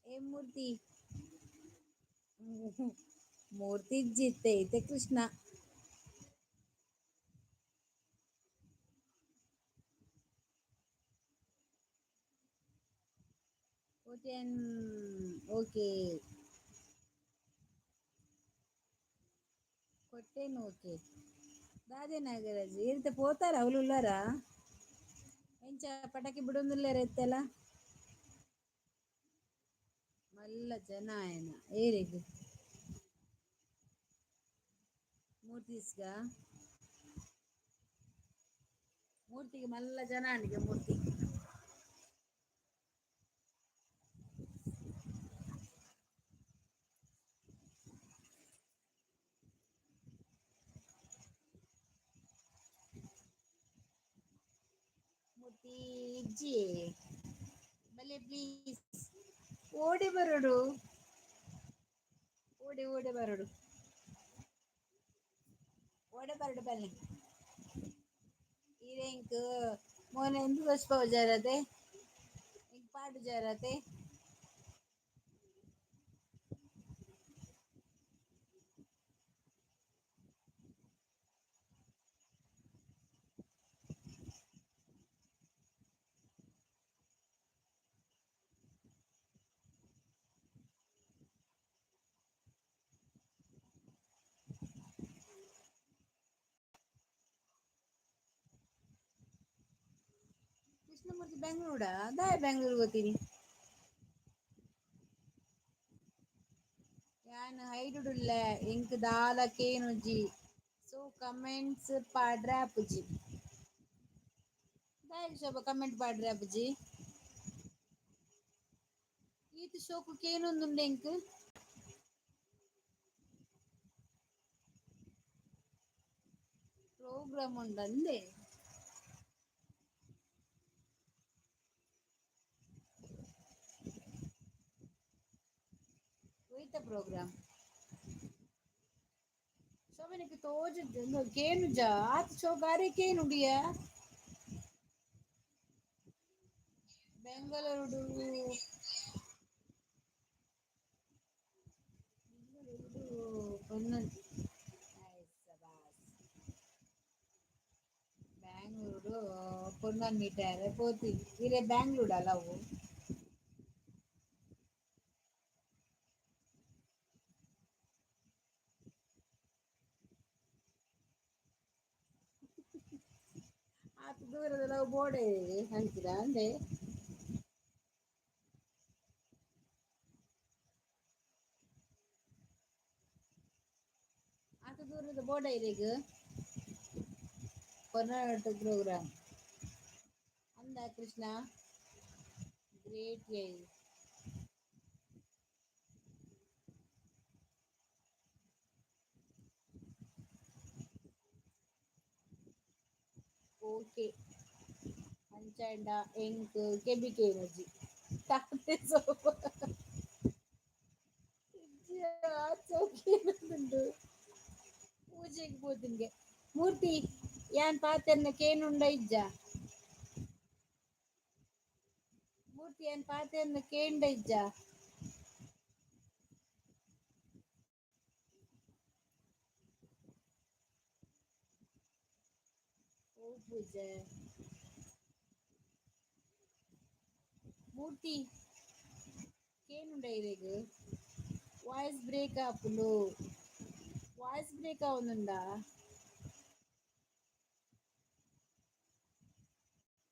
ಏ ಮೂರ್ತಿ, ಮೂರ್ತಿ ಇಜ್ಜಿತ್ತೆ ಐತೆ. ಕೃಷ್ಣ ಕೋಟ್ಯನ್ ಓಕೆ, ಕೊಟ್ಟೇನು ಓಕೆ. ದಾದೆ ನಾಗರಾಜ್, ಏರಿತ ಪೋತಾರ? ಅವಳು ಉಲ್ಲಾರ? ಎಂಚ ಪಟಾಕಿ ಬಿಡೊಂದುಲ್ಲೇರ ಇತ್ತೆಲ್ಲ? ಮಲ್ಲ ಜನ ಆಯನ ಏರಿಗ್ ಮೂರ್ತಿಸ್ಗ? ಮೂರ್ತಿಗೆ ಮಲ್ಲ ಜನ ಆಂಡಿಗೆ ಮೂರ್ತಿ. ಮೂರ್ತಿ ಇಜ್ಜಿ. ಬಲೆ ಪ್ಲೀಸ್, ಓಡಿ ಬರೋಡು, ಓಡಿ ಓಡಿ ಬರೋಡು, ಓಡೆ ಬರಡು. ಬನ್ನಿ. ಈರೆಂಕ್ ಮೋನೆ ಎಂದು ತೋಚ್ಪವು ಜಾರತೆ, ಇಂಕ್ ಪಾಡು ಜಾರತೆ. ಕೃಷ್ಣಮೂರ್ತಿ ಬೆಂಗಳೂರಾ? ದಾಯ ಬೆಂಗಳೂರು ಗೊತ್ತೀನಿ. ಯಾನ್ ಹೈಡುಡುಲ್ಲೆ, ಎಂಕ್ ದಾಲ ಕೇನುಜಿ, ಸೊ ಕಮೆಂಟ್ಸ್ ಪಾಡ್ರೆ ಆಪುಜಿ. ದಾಯೆಗ್ ಶೋಭಾ ಕಮೆಂಟ್ ಪಾಡ್ರೆ ಆಪುಜಿ? ಈತ್ ಶೋಕು ಕೇನೊಂದುಂಡು ಎಂಕ್. ಪ್ರೋಗ್ರಾಮ್ ಉಂಡಂದೆ. ಒಯ್ತ ಪ್ರೋಗ್ರಾಮ್ ಶೋಭನಿಗೆ ತೋಜುದು ಕೇನುಜ ಆತ್ ಶೋಗಾರೆ ಕೇನುಡಿಯ. ಬೆಂಗಳೂರು ಬ್ಯಾಂಗ್ಳೂರು ಪೊನ್ನನ್ ಮೀಟರ್ ಪೋತಿ ಇರೆ ಬ್ಯಾಂಗ್ಳೂರ್ ಅಲ್ಲ ಅವು. ಆತ್ ದೂರದ ಲವ್ ಬೋಡೆ ಅಂಚಿನ ಅಂದೆ. ಆತ ದೂರದ ಬೋರ್ಡ ಇರೆಗ್ ಕರ್ನಾಟಕ ಪ್ರೋಗ್ರಾಮ್ ಅಂದ ಕೃಷ್ಣ ಗ್ರೇಟ್ ಯೈ. ಓಕೆ ಅಂಚಾಂಡ ಎಂಕ್ ಕೆಬಿ ಕೇನುಜಿ ತಾತೆ ಸೋಪ ಕೇನೊಂದುಂಡು. ಪೂಜೆಗ್ ಪೋತಿನ್ಗೆ ಮೂರ್ತಿ ಯಾನ್ ಪಾತೆರ್ನ ಕೇನುಂಡ ಇಜ್ಜ? ಮೂರ್ತಿ ಯಾನ್ ಪಾತೆರ್ನ ಕೇಂಡ ಇಜ್ಜ? ಓ ಪೂಜೆ ಮೂರ್ತಿ ಕೇನುಂಡ ಇರೆಗ್? ವಾಯ್ಸ್ ಬ್ರೇಕ್ ಆಪುಂಡು. ವಾಯ್ಸ್ ಬ್ರೇಕ್ ಆವೊಂದುಂಡಾ?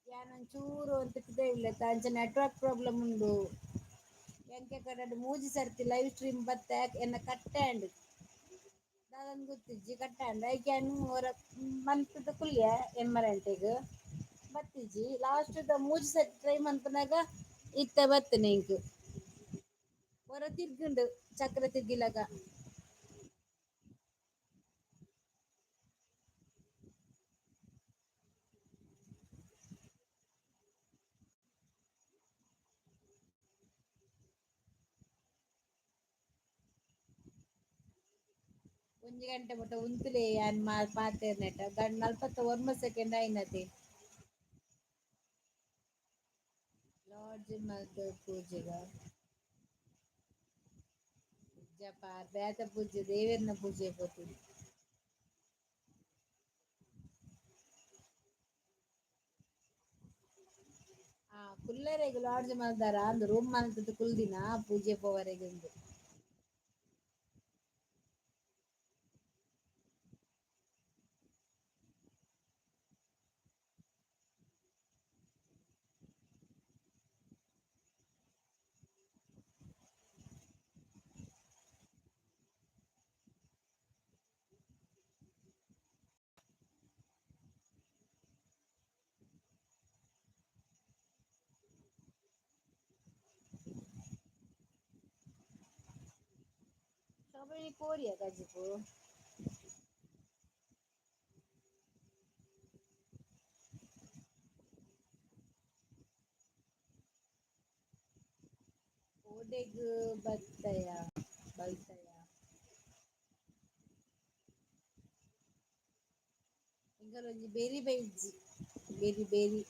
ಯಾನ್ ಒಂಚೂರು ಒಂತೆ ಉಲ್ಲೆತ, ಅಂಚ ನೆಟ್ವರ್ಕ್ ಪ್ರಾಬ್ಲಮ್ ಉಂಡು. ಎಂಕೆ ಕಡಡ್ ಮೂಜಿ ಸರ್ತಿ ಲೈವ್ ಸ್ಟ್ರೀಮ್ ಬತ್ತೆ ಎನ್ನ ಕಟ್ಟೆ ಆಂಡ್, ದಾದಂದ್ ಗೊತ್ತಿಜ್ಜಿ, ಕಟ್ಟಾಂಡ್. ಐಕ್ ಯಾನ್ ಒರ ಮನ್ಪುದ ಕುಲ್ಯ ಎಮ್ಮರಂಟೆಗ್ ಬತ್ತಿಜಿ. ಲಾಸ್ಟ್ ದ ಮೂಜಿ ಸರ್ತಿ ಟ್ರೈ ಮನ್ಪುನಗ ಇತ್ತೆ ಬತ್ತನೆ ಎಂಕ್. ಒರ ತಿರ್ಗುಂಡು ಚಕ್ರ ತಿರ್ಗಿಲಗ. ಒಂಜಿ ಗಂಟೆ ಮುಟ್ಟ ಉಂತುಲೆ ಯಾನ್ ಪಾತೆರ್ನೆಟ 49 ಸೆಕೆಂಡ್ ಆಯ್ನತೆ. ಲಾಡ್ಜ್ ಮಲ್ತ್ ಪೂಜೆಗ ಜಪ ಬೇತ ಪೂಜೆ ದೇವೆರ್ನ ಪೂಜೆ ಪೋತಿನಿ. ಆ ಕುಲ್ಲರೆಗ್ ಲಾಡ್ಜ್ ಮಲ್ದಾರ ಅಂದ್ ರೂಮ್ ಮಲ್ತದ್ ಕುಲ್ದಿನ ಪೂಜೆ ಪೋವರೆಗ್. ಶೋಭನಿ ಕೋರಿಯ ಕಜಿಪು? ಓಡೆಗ್ ಬತ್ತಯ ಬಲ್ತಯ? ಎಂಕಲೊಂಜಿ ಬೆರಿ ಬೈಜಿ ಬೆರಿ ಬೆರಿ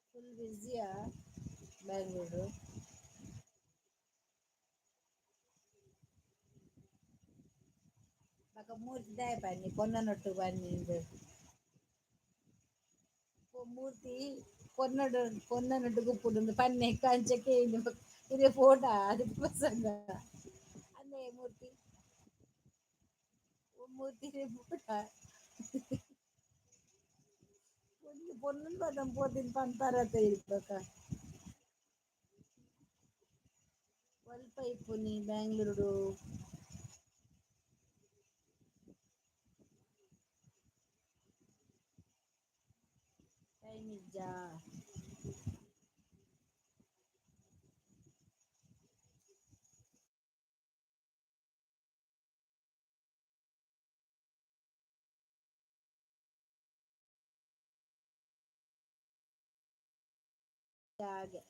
ಫುಲ್ ಬ್ಯುಸಿಯಾ ಬೆಂಗಳೂರು? ಬೊಕ ಮೂರ್ತಿ ದಾಯೆ ಪನ್ನಿ ಪೊನ್ನನೊಟ್ಟು ಪನ್ನಿಂದ್ ಮೂರ್ತಿ ಪೊನ್ನಡು ಪೊನ್ನನೊಟ್ಟು ಗುಪ್ಪುಡುಂದು ಪನ್ನೆ ಅಂಚ ಕೇಂದು ಇರೆ ಫೋಟೋ ಅದಕ್ಕೆ ಪ್ರಸಂಗ ಅಂದೇ ಮೂರ್ತಿ ಮೂರ್ತಿ ಫೋಟೋ ಒಂಜಿ ಪೊನ್ನನ್ ಪದಂ ಪೋತಿನ್ ಪನ್ಪರತ ಇರ್ಬಕ ಒಲ್ಪ ಇಪ್ಪುನಿ ಬ್ಯಾಂಗ್ಳೂರುಡು. ಟೈಮ್ ಇಜ್ಜಾ? ಹಾಗೆ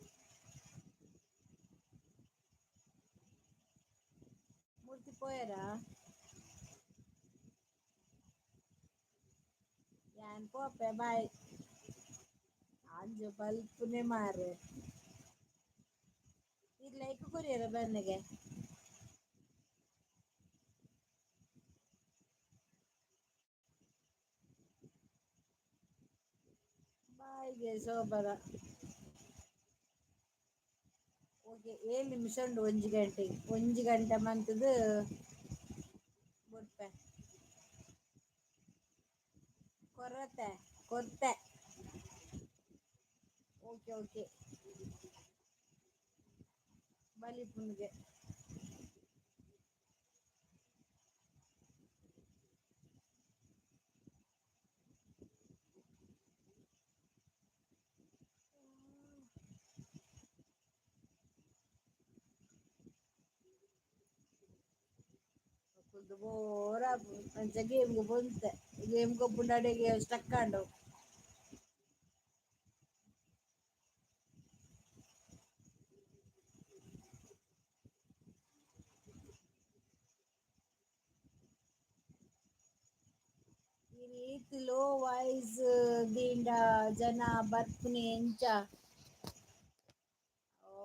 ಮೂರ್ತಿ ಪೋಯರಾ? ಯಾನ್ ಪೋಪೆ, ಬಾಯ್. ಅಂಜು ಬಲ್ಪುನೆ ಮಾರ್ರೆ. ಇರ್ ಲೈಕ್ ಕೊರಿಯರ ಬನ್ನಗೆ. ಬಾಯ್ಗೆ ಶೋಭನ. ಓಕೆ, 7 ನಿಮಿಷ ಉಂಡು 1 ಗಂಟೆಗೆ. 1 ಗಂಟೆ ಮಂತದು ಬುಡ್ಪೆ. ಕೊರತೆ ಕೊರ್ತೆ. ಓಕೆ ಓಕೆ, ಬಲಿಪುನ್ಗೆ. ಕುಲ್ದು ಬೋರ್ ಅಂಚ ಗೇಮ್ಗೆ ಬಂತೆ. ಗೇಮ್ ಗೊಬ್ಬುಂಡ ಅಡೆಗೆ ಸ್ಟಕ್ ಆಂಡು. ಈ ರೀತಿ ಲೋ ವಾಯ್ಸ್ ದಿಂಡ ಜನ ಬರ್ಪುನಿ ಎಂಚ? ಓ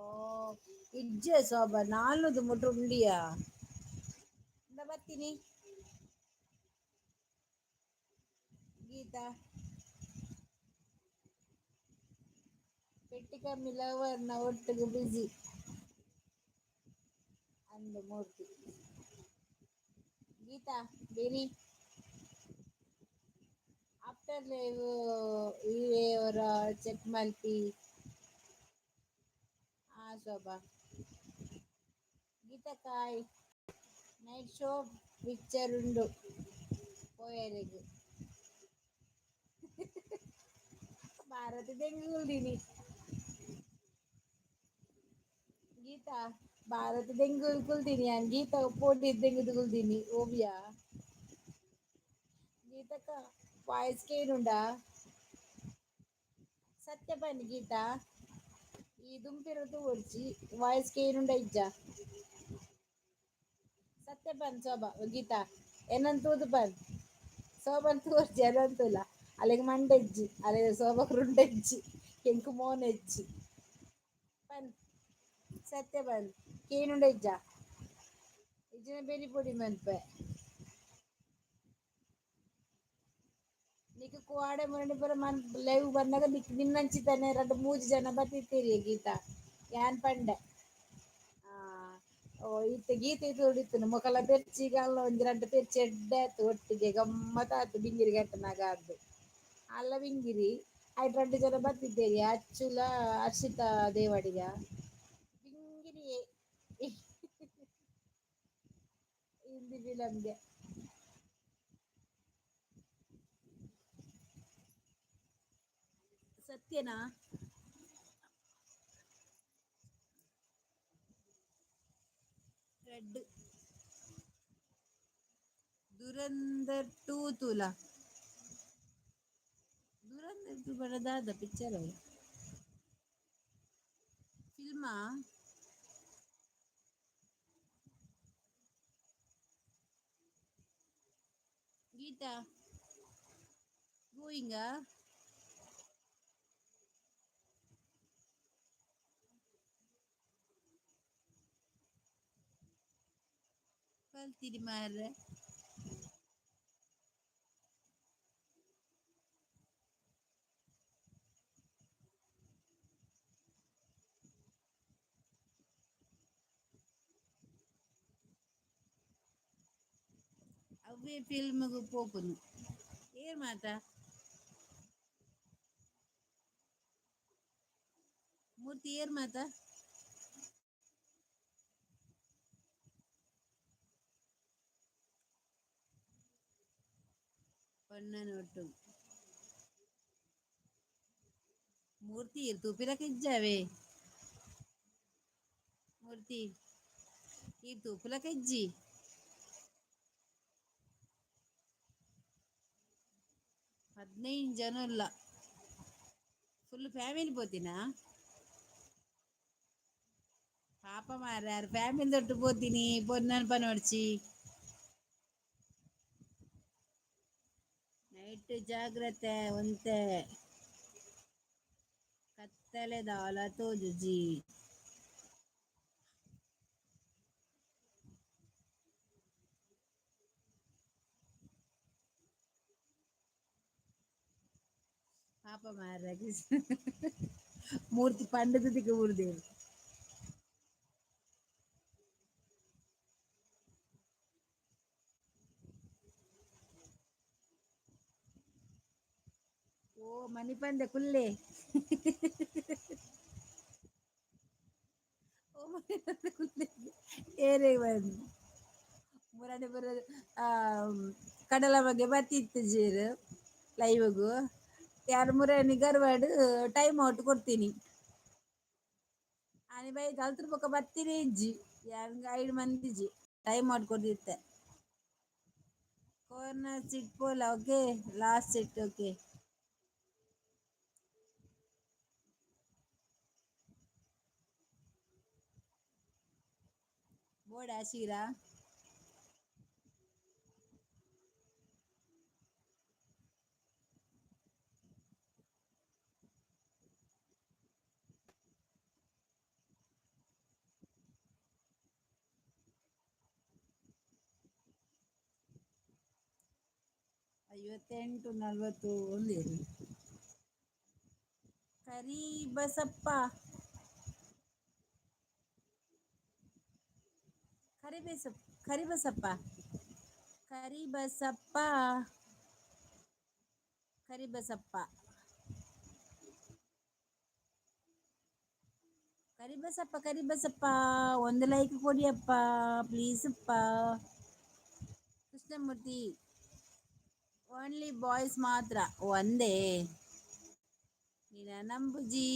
ಇಜ್ಜೆ ಶೋಭಾ, ನಾಲ್ನೂದು ಮುಟ್ಟ ಉಂಡಿಯಾ? ಇಂದ ಬರ್ತೀನಿ. ಗೀತಾ ಪೆಟ್ಟಿ ಕಮ್ಮಿ ಲವರ್ನ ಒಟ್ಟಿಗೆ ಬಿಸಿ ಅಂದು ಮೂರ್ತಿ. ಗೀತಾ ಬೇರಿ ಆಫ್ಟರ್ ಲೈವ್ ಇವರ ಚೆಕ್ ಮಲ್ಪಿ. ಆ ಶೋಭಾ, ಗೀತಾ ಕಾಯ್ ನೈಟ್ ಶೋ ಪಿಕ್ಚರ್ ಉಂಡು ಪೋಯರೆಗ್. ಭಾರತಿ ದೆಂಗುಲ್ದಿನಿ. ಗೀತಾ, ಭಾರತಿ ದೆಂಗುಲ್ ಕುಲ್ದಿನಿ. ಯಾನ್ ಗೀತಾ ಪೋಟಿ ದೆಂಗುದು ಕುಲ್ದಿನಿ ಓವಿಯಾ. ಗೀತಕ್ಕ ವಾಯ್ಸ್ ಕೇನುಂಡಾ? ಸತ್ಯ ಬನ್ನಿ ಗೀತಾ, ಈ ದುಂಪಿರ ತೂವೊಡ್ಚಿ, ವಾಯ್ಸ್ ಕೇನುಂಡ ಇಜ್ಜ? ಸತ್ಯ ಬನ್ ಶೋಭಾ. ಗೀತಾ, ಎನ್ನನ್ ತೂದು ಬನ್. ಶೋಭನ್ ತೂವೊಡ್ಚಿ, ಎನ್ನನ್ ತೂಲ. ಅಲೆಗ್ ಮಂಡೆಜ್ಜಿ, ಅಲೆಗ್ ಶೋಭಕ್ ರುಂಡೆಜ್ಜಿ, ಎಂಕ್ ಮೋನೆಜ್ಜಿ. ಪನ್, ಸತ್ಯ ಬನ್, ಕೇನುಂಡ ಇಜ್ಜ? ಇಜ್ಜಿನ ಬೆರಿ ಪೊಡಿ ಮನ್ಪೆ. ನಿಕ್ ಕುವಾಡೆ ಮುರಣಿ ಪೂರ ಮನ್ ಲೈವ್ ಬಂದಾಗ ನಿಕ್ ನಿನ್ನಂಚಿತಾನೆ ರಡ್ಡ್ ಮೂಜಿ ಜನ ಬತ್ತಿತ್ತೀರಿ ಗೀತಾ. ಯಾನ್ ಪಂಡೆ ಆ ಓ ಇತ್ತೆ ಗೀತೆ ತೋಡಿತ್ತು ಮೊಕಲ ಪೆರ್ಚಿ ಅಲ್ಲ ಒಂಜಿ ರಡ್ಡ್ ಪೆರ್ಚಿ ಎಡ್ಡೆ ಆತು ಒಟ್ಟಿಗೆ ಗಮ್ಮತ್ ಆತು. ಬಿಂಗಿರಿ ಗಟ್ಟನಾಗ ಆದ್ದು ಅಲ್ಲ ಬಿಂಗಿರಿ ಐಟ್ ರಡ್ಡ್ ಜನ ಬತ್ತಿದ್ದೇರಿ, ಅಚ್ಚುಲ ಹರ್ಷಿತಾ ದೇವಾಡಿಗ ಬಿಂಗಿರಿಯೇ. ಹಿಂದಿ ಫಿಲಂಗೆ ಸತ್ಯನಾ? ರೆಡ್ ದುರಂದರ್ ಟೂ ತೂಲ. ದುರಂದರ್ ಟೂ ಬರದಾದ ಪಿಕ್ಚರ್ ಅವು ಫಿಲ್ಮಾ? ಗೀತಾ ಗೋಯಿಂಗಾ? ಕಲ್ತಿರಿ ಮಾರ್ರೆ. ಅವ್ವೇ ಫಿಲ್ಮ್ಗ್ ಪೋಪುನು ಏರ್ ಮಾತ? ಮೂರ್ತಿ ಏರ್ ಮಾತ? ಪೊಣ್ಣನೊಟ್ಟು ಮೂರ್ತಿ ತೂಪಿಲಕ ಇಜ್ಜಾವೆ. ಮೂರ್ತಿ ಈ ತೂಪುಲಕ ಇಜ್ಜಿ. 15 ಜನ ಇಲ್ಲ. ಫುಲ್ ಫ್ಯಾಮಿಲಿ ಪೋತಿನಾ? ಪಾಪ ಮಾರ್ರೆ, ಫ್ಯಾಮಿಲಿ ದೊಟ್ಟು ಪೋತೀನಿ ಪೊನ್ನನ್ ಪನೋಡ್ಚಿ. ನೈಟ್ ಜಾಗ್ರತೆ ಒಂತೆ ಕತ್ತಲೆ ದಾಲ ತೋಜುಜಿ. ಪಾಪ ಮಾರ್ರೆ, ಮೂರ್ತಿ ಪಂಡದ ಊರ್ದೇವು. ಓ ಮನಿಪಂದೆ ಕುಲ್ಲೆ, ಓ ಮನಿಪಂದೆ ಕುಲ್ಲೆ. ಏರೆ ಬಂದು ಮುರಾನಿ ಬರ ಕಡಲ ಬಗ್ಗೆ ಬತ್ತಿತ್ತು ಜೀರು ಲೈವ್ಗು. ಯಾರು ಮುರಾನಿ ಗರ್ವಾಡು ಟೈಮ್ ಔಟ್ ಕೊಡ್ತೀನಿ. ಆನಿ ಬೈ ಕಲ್ತ್ರ ಬೊಕ್ಕ ಬತ್ತೀನಿ ಇಜ್ಜಿ. ಯಾರು ಐದು ಮಂದಿ ಟೈಮ್ ಔಟ್ ಕೊಡ್ತಿತ್ತೆ. ಕಾರ್ನರ್ ಸೀಟ್ ಪೋಲ. Okay, last seat. Okay, ಬೋಡ ಶೀರಾ. 58 41 ಇರಲಿ. ಕರಿಬಸಪ್ಪ, ಕರಿಬೇಸಪ್ಪ, ಕರಿಬಸಪ್ಪ, ಕರಿಬಸಪ್ಪ, ಕರಿಬಸಪ್ಪ, ಕರಿಬಸಪ್ಪ, ಕರಿಬಸಪ್ಪ, ಒಂದು ಲೈಕ್ ಕೊಡಿಯಪ್ಪ, ಪ್ಲೀಸಪ್ಪ. ಕೃಷ್ಣಮೂರ್ತಿ, ಓನ್ಲಿ ಬಾಯ್ಸ್ ಮಾತ್ರ. ಒಂದೇ ನೀನ ನಂಬುಜಿ.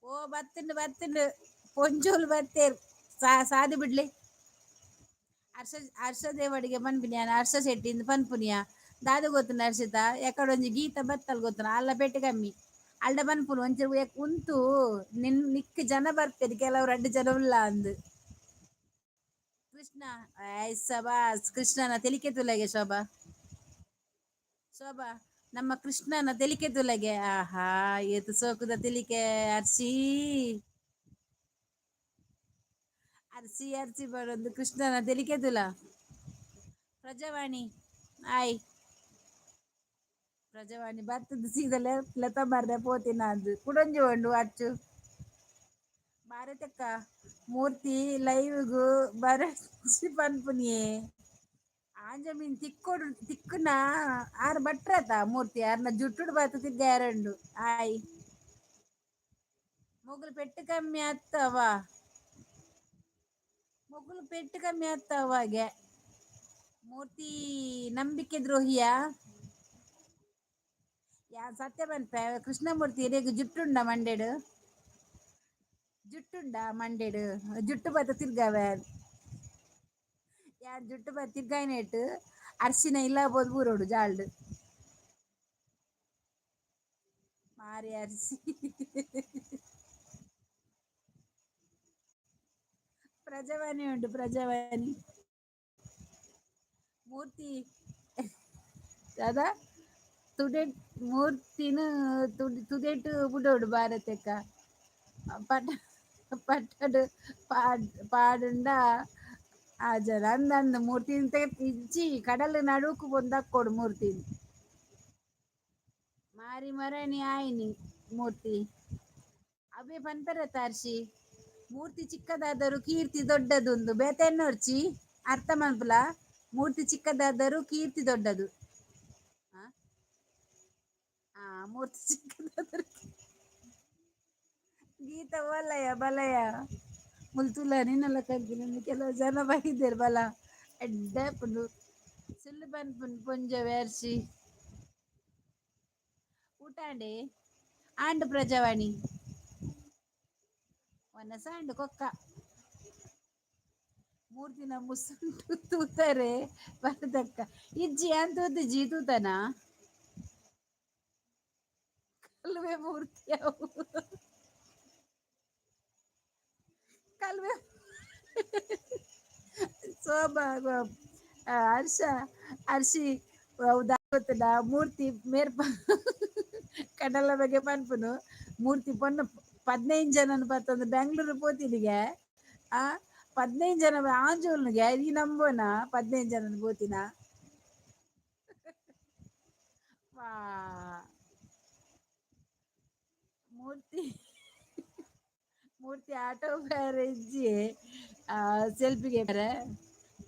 ಓ ಬತ್ತುಂಡು ಬತ್ತುಂಡು, ಪೊಂಜೋಲು ಬತ್ತೇರು. ಸಾದಿ ಬಿಡ್ಲಿ. ಹರ್ಷ ಹರ್ಷ ದೇವಡಿಗೆ ಪನ್ಪಿನಿಯ, ಹರ್ಷ ಶೆಟ್ಟಿಂದ ಪನ್ಪುನಿಯ. ದಾದ ಗೊತ್ತುಂಡು ಹರ್ಷಿತ? ಎಕಡೊಂಜಿ ಗೀತ ಬತ್ತಲ್ ಗೊತ್ತುಂಡು? ಅಲ್ಲ ಪೆಟ್ಟು ಕಮ್ಮಿ ಅಲ್ಡ ಪನ್ಪುನು. ಒಂಚೂರು ಉಂತು ನಿನ್ ನಿಕ್ ಜನ ಬರ್ಪೇರು, ಕೆಲವು ರಡ್ಡ್ ಜನ ಉಲ್ಲ ಅಂದ್. ಕೃಷ್ಣ ಸಬಾಸ್, ಕೃಷ್ಣನ ತೆಲಿಕೆ ತುಲಗೆ. ಶೋಭಾ, ಶೋಭಾ, ನಮ್ಮ ಕೃಷ್ಣನ ತೆಲಿಕೆ ತುಲಗೆ. ಆಹಾ, ಏತು ಸೋಕುದ ತೆಲಿಕೆ. ಅರ್ಶಿ ಅರ್ಸಿ ಅರ್ಸಿ ಬರೊಂದು ಕೃಷ್ಣನ ತೆಲಿಕೆ ತುಲ. ಪ್ರಜಾವಾಣಿ ಆಯ್. ಪ್ರಜಾವಾಣಿ ಬರ್ತದ ಸೀದಲೆ ಲತಾ ಬರ್ರೆ ಪೋತಿನ ಅದು ಕುಡೊಂಜಿ ಉಂಡು ಅಚ್ಚು. ಭಾರತಕ್ಕ ಮೂರ್ತಿ ಲೈವ್ಗು ಬರಚಿ ಪನ್ಪುನಿಯೇ. ಆಂಜ ಮೀನ್ ತಿಕ್ಕೊಡು ತಿಕ್ಕುನ ಆರ್ ಭಟ್ರತ ಮೂರ್ತಿ ಆರ್ನ ಜುಟ್ಟುಡು ಬಾತು ತಿಗ್ಗಾರಂಡು. ಆಯ್, ಮೊಗಲು ಪೆಟ್ಟು ಕಮ್ಮಿ ಆತ್ತವ, ಮೊಗಲು ಪೆಟ್ಟು ಕಮ್ಮಿ ಆತ್ತವಾಗೆ. ಮೂರ್ತಿ ನಂಬಿಕೆ ದ್ರೋಹಿಯ ಯಾ ಸತ್ಯ ಪನ್ಪೆ. ಕೃಷ್ಣಮೂರ್ತಿ ರೇಗ್ ಜುಟ್ಟುಂಡ ಮಂಡೆಡು? ಜುಟ್ಟುಂಡ ಮಂಡೆಡು? ಜುಟ್ಟು ಬತ್ತ ತಿರ್ಗಾವೆ. ಯಾನ್ ಜುಟ್ಟು ಬತ್ತ ತಿರ್ಗಾಯಿನೆಟ್ ಅರ್ಶಿನ ಇಲ್ಲ ಬೋದು ಬೂರೋಡು ಜಾಲ್ಡ್ ಮಾರಿ ಅರ್ಶಿ. ಪ್ರಜಾವಾಣಿ ಉಂಟು, ಪ್ರಜಾವಾಣಿ. ಮೂರ್ತಿ ದಾದಾ ತುಡೆಟ್ ಮೂರ್ತಿನ ತುಡಿ ತುದೆಟ್ ಬುಡೋಡು ಭಾರತಕ್ಕ ಪಟ ಪಟ್ಟಡು ಪಾಡ್ ಪಾಡುಂಡ ಆ ಜನ ಅಂದಂದು. ಮೂರ್ತಿನ ಇಜ್ಜಿ, ಕಡಲ ನಡುಕು ಬೊಂದಕ್ಕೊಡು ಮೂರ್ತಿ. ಮಾರಿ ಮರಣಿ ಆಯ್ನಿ ಮೂರ್ತಿ. ಅವೇ ಪನ್ಪೆರ ತಾರ್ಶಿ, ಮೂರ್ತಿ ಚಿಕ್ಕದಾದರೂ ಕೀರ್ತಿ ದೊಡ್ಡದೊಂದು. ಬೇತೆನ್ನೊರ್ಚಿ ಅರ್ಥ ಮನ್ಪುಲ. ಮೂರ್ತಿ ಚಿಕ್ಕದಾದರೂ ಕೀರ್ತಿ ದೊಡ್ಡದು. ಆ ಆ, ಮೂರ್ತಿ ಚಿಕ್ಕದಾದರೂ. ಗೀತ ಒಲಯ ಬಲಯ ಮುಲ್ತುಲ ನಿನ್ನೆಲ್ಲ ಕಂತಿನ ಕೆಲವು ಜನ ಬೈದೇರು ಬಲ ಎಡ್ಡೆ ಪುಂಡು ಸುಳ್ಳು ಪನ್ಪುಂಡು ಪೊಂಜೊವೆ ಅರ್ಶಿ. ಊಟ ಆಂಡೆ? ಆಂಡ್ ಪ್ರಜಾವಾಣಿ. ವನಸ ಆಂಡ್ ಕೊಕ್ಕ. ಮೂರ್ತಿನ ಮುಸುಂಟು ತೂತಾರೆ ಬರದಕ್ಕ. ಇಜ್ಜಿ ಅಂತ ತೂತಿಜ್ಜಿ ತೂತನ ಕಲ್ವೆ ಮೂರ್ತಿ ಅವು. ಕಲ್ವೆ ಶೋಭಾ ಹರ್ಷ ಹರ್ಷಿ ಗೊತ್ತದ ಮೂರ್ತಿ ಮೇರ್ಪ ಕಡಲ ಬಗ್ಗೆ ಪನ್ಪುನು. ಮೂರ್ತಿ ಪೊನ್ನು 15 ಜನನ ಪತ್ತೊಂದು ಬೆಂಗಳೂರು ಪೋತಿನಿಗೆ. ಆ 15 ಜನ ಆಂಜೋಲ್ನಿಗೆ ಈ ನಂಬೋನ 15 ಜನನ ಪೋತಿನ. ವಾ ಮೂರ್ತಿ ಮೂರ್ತಿ ಆಟೋ ಬೇರೆ ಇಜ್ಜಿ ಸೆಲ್ಫಿಗೆ ಬೇರೆ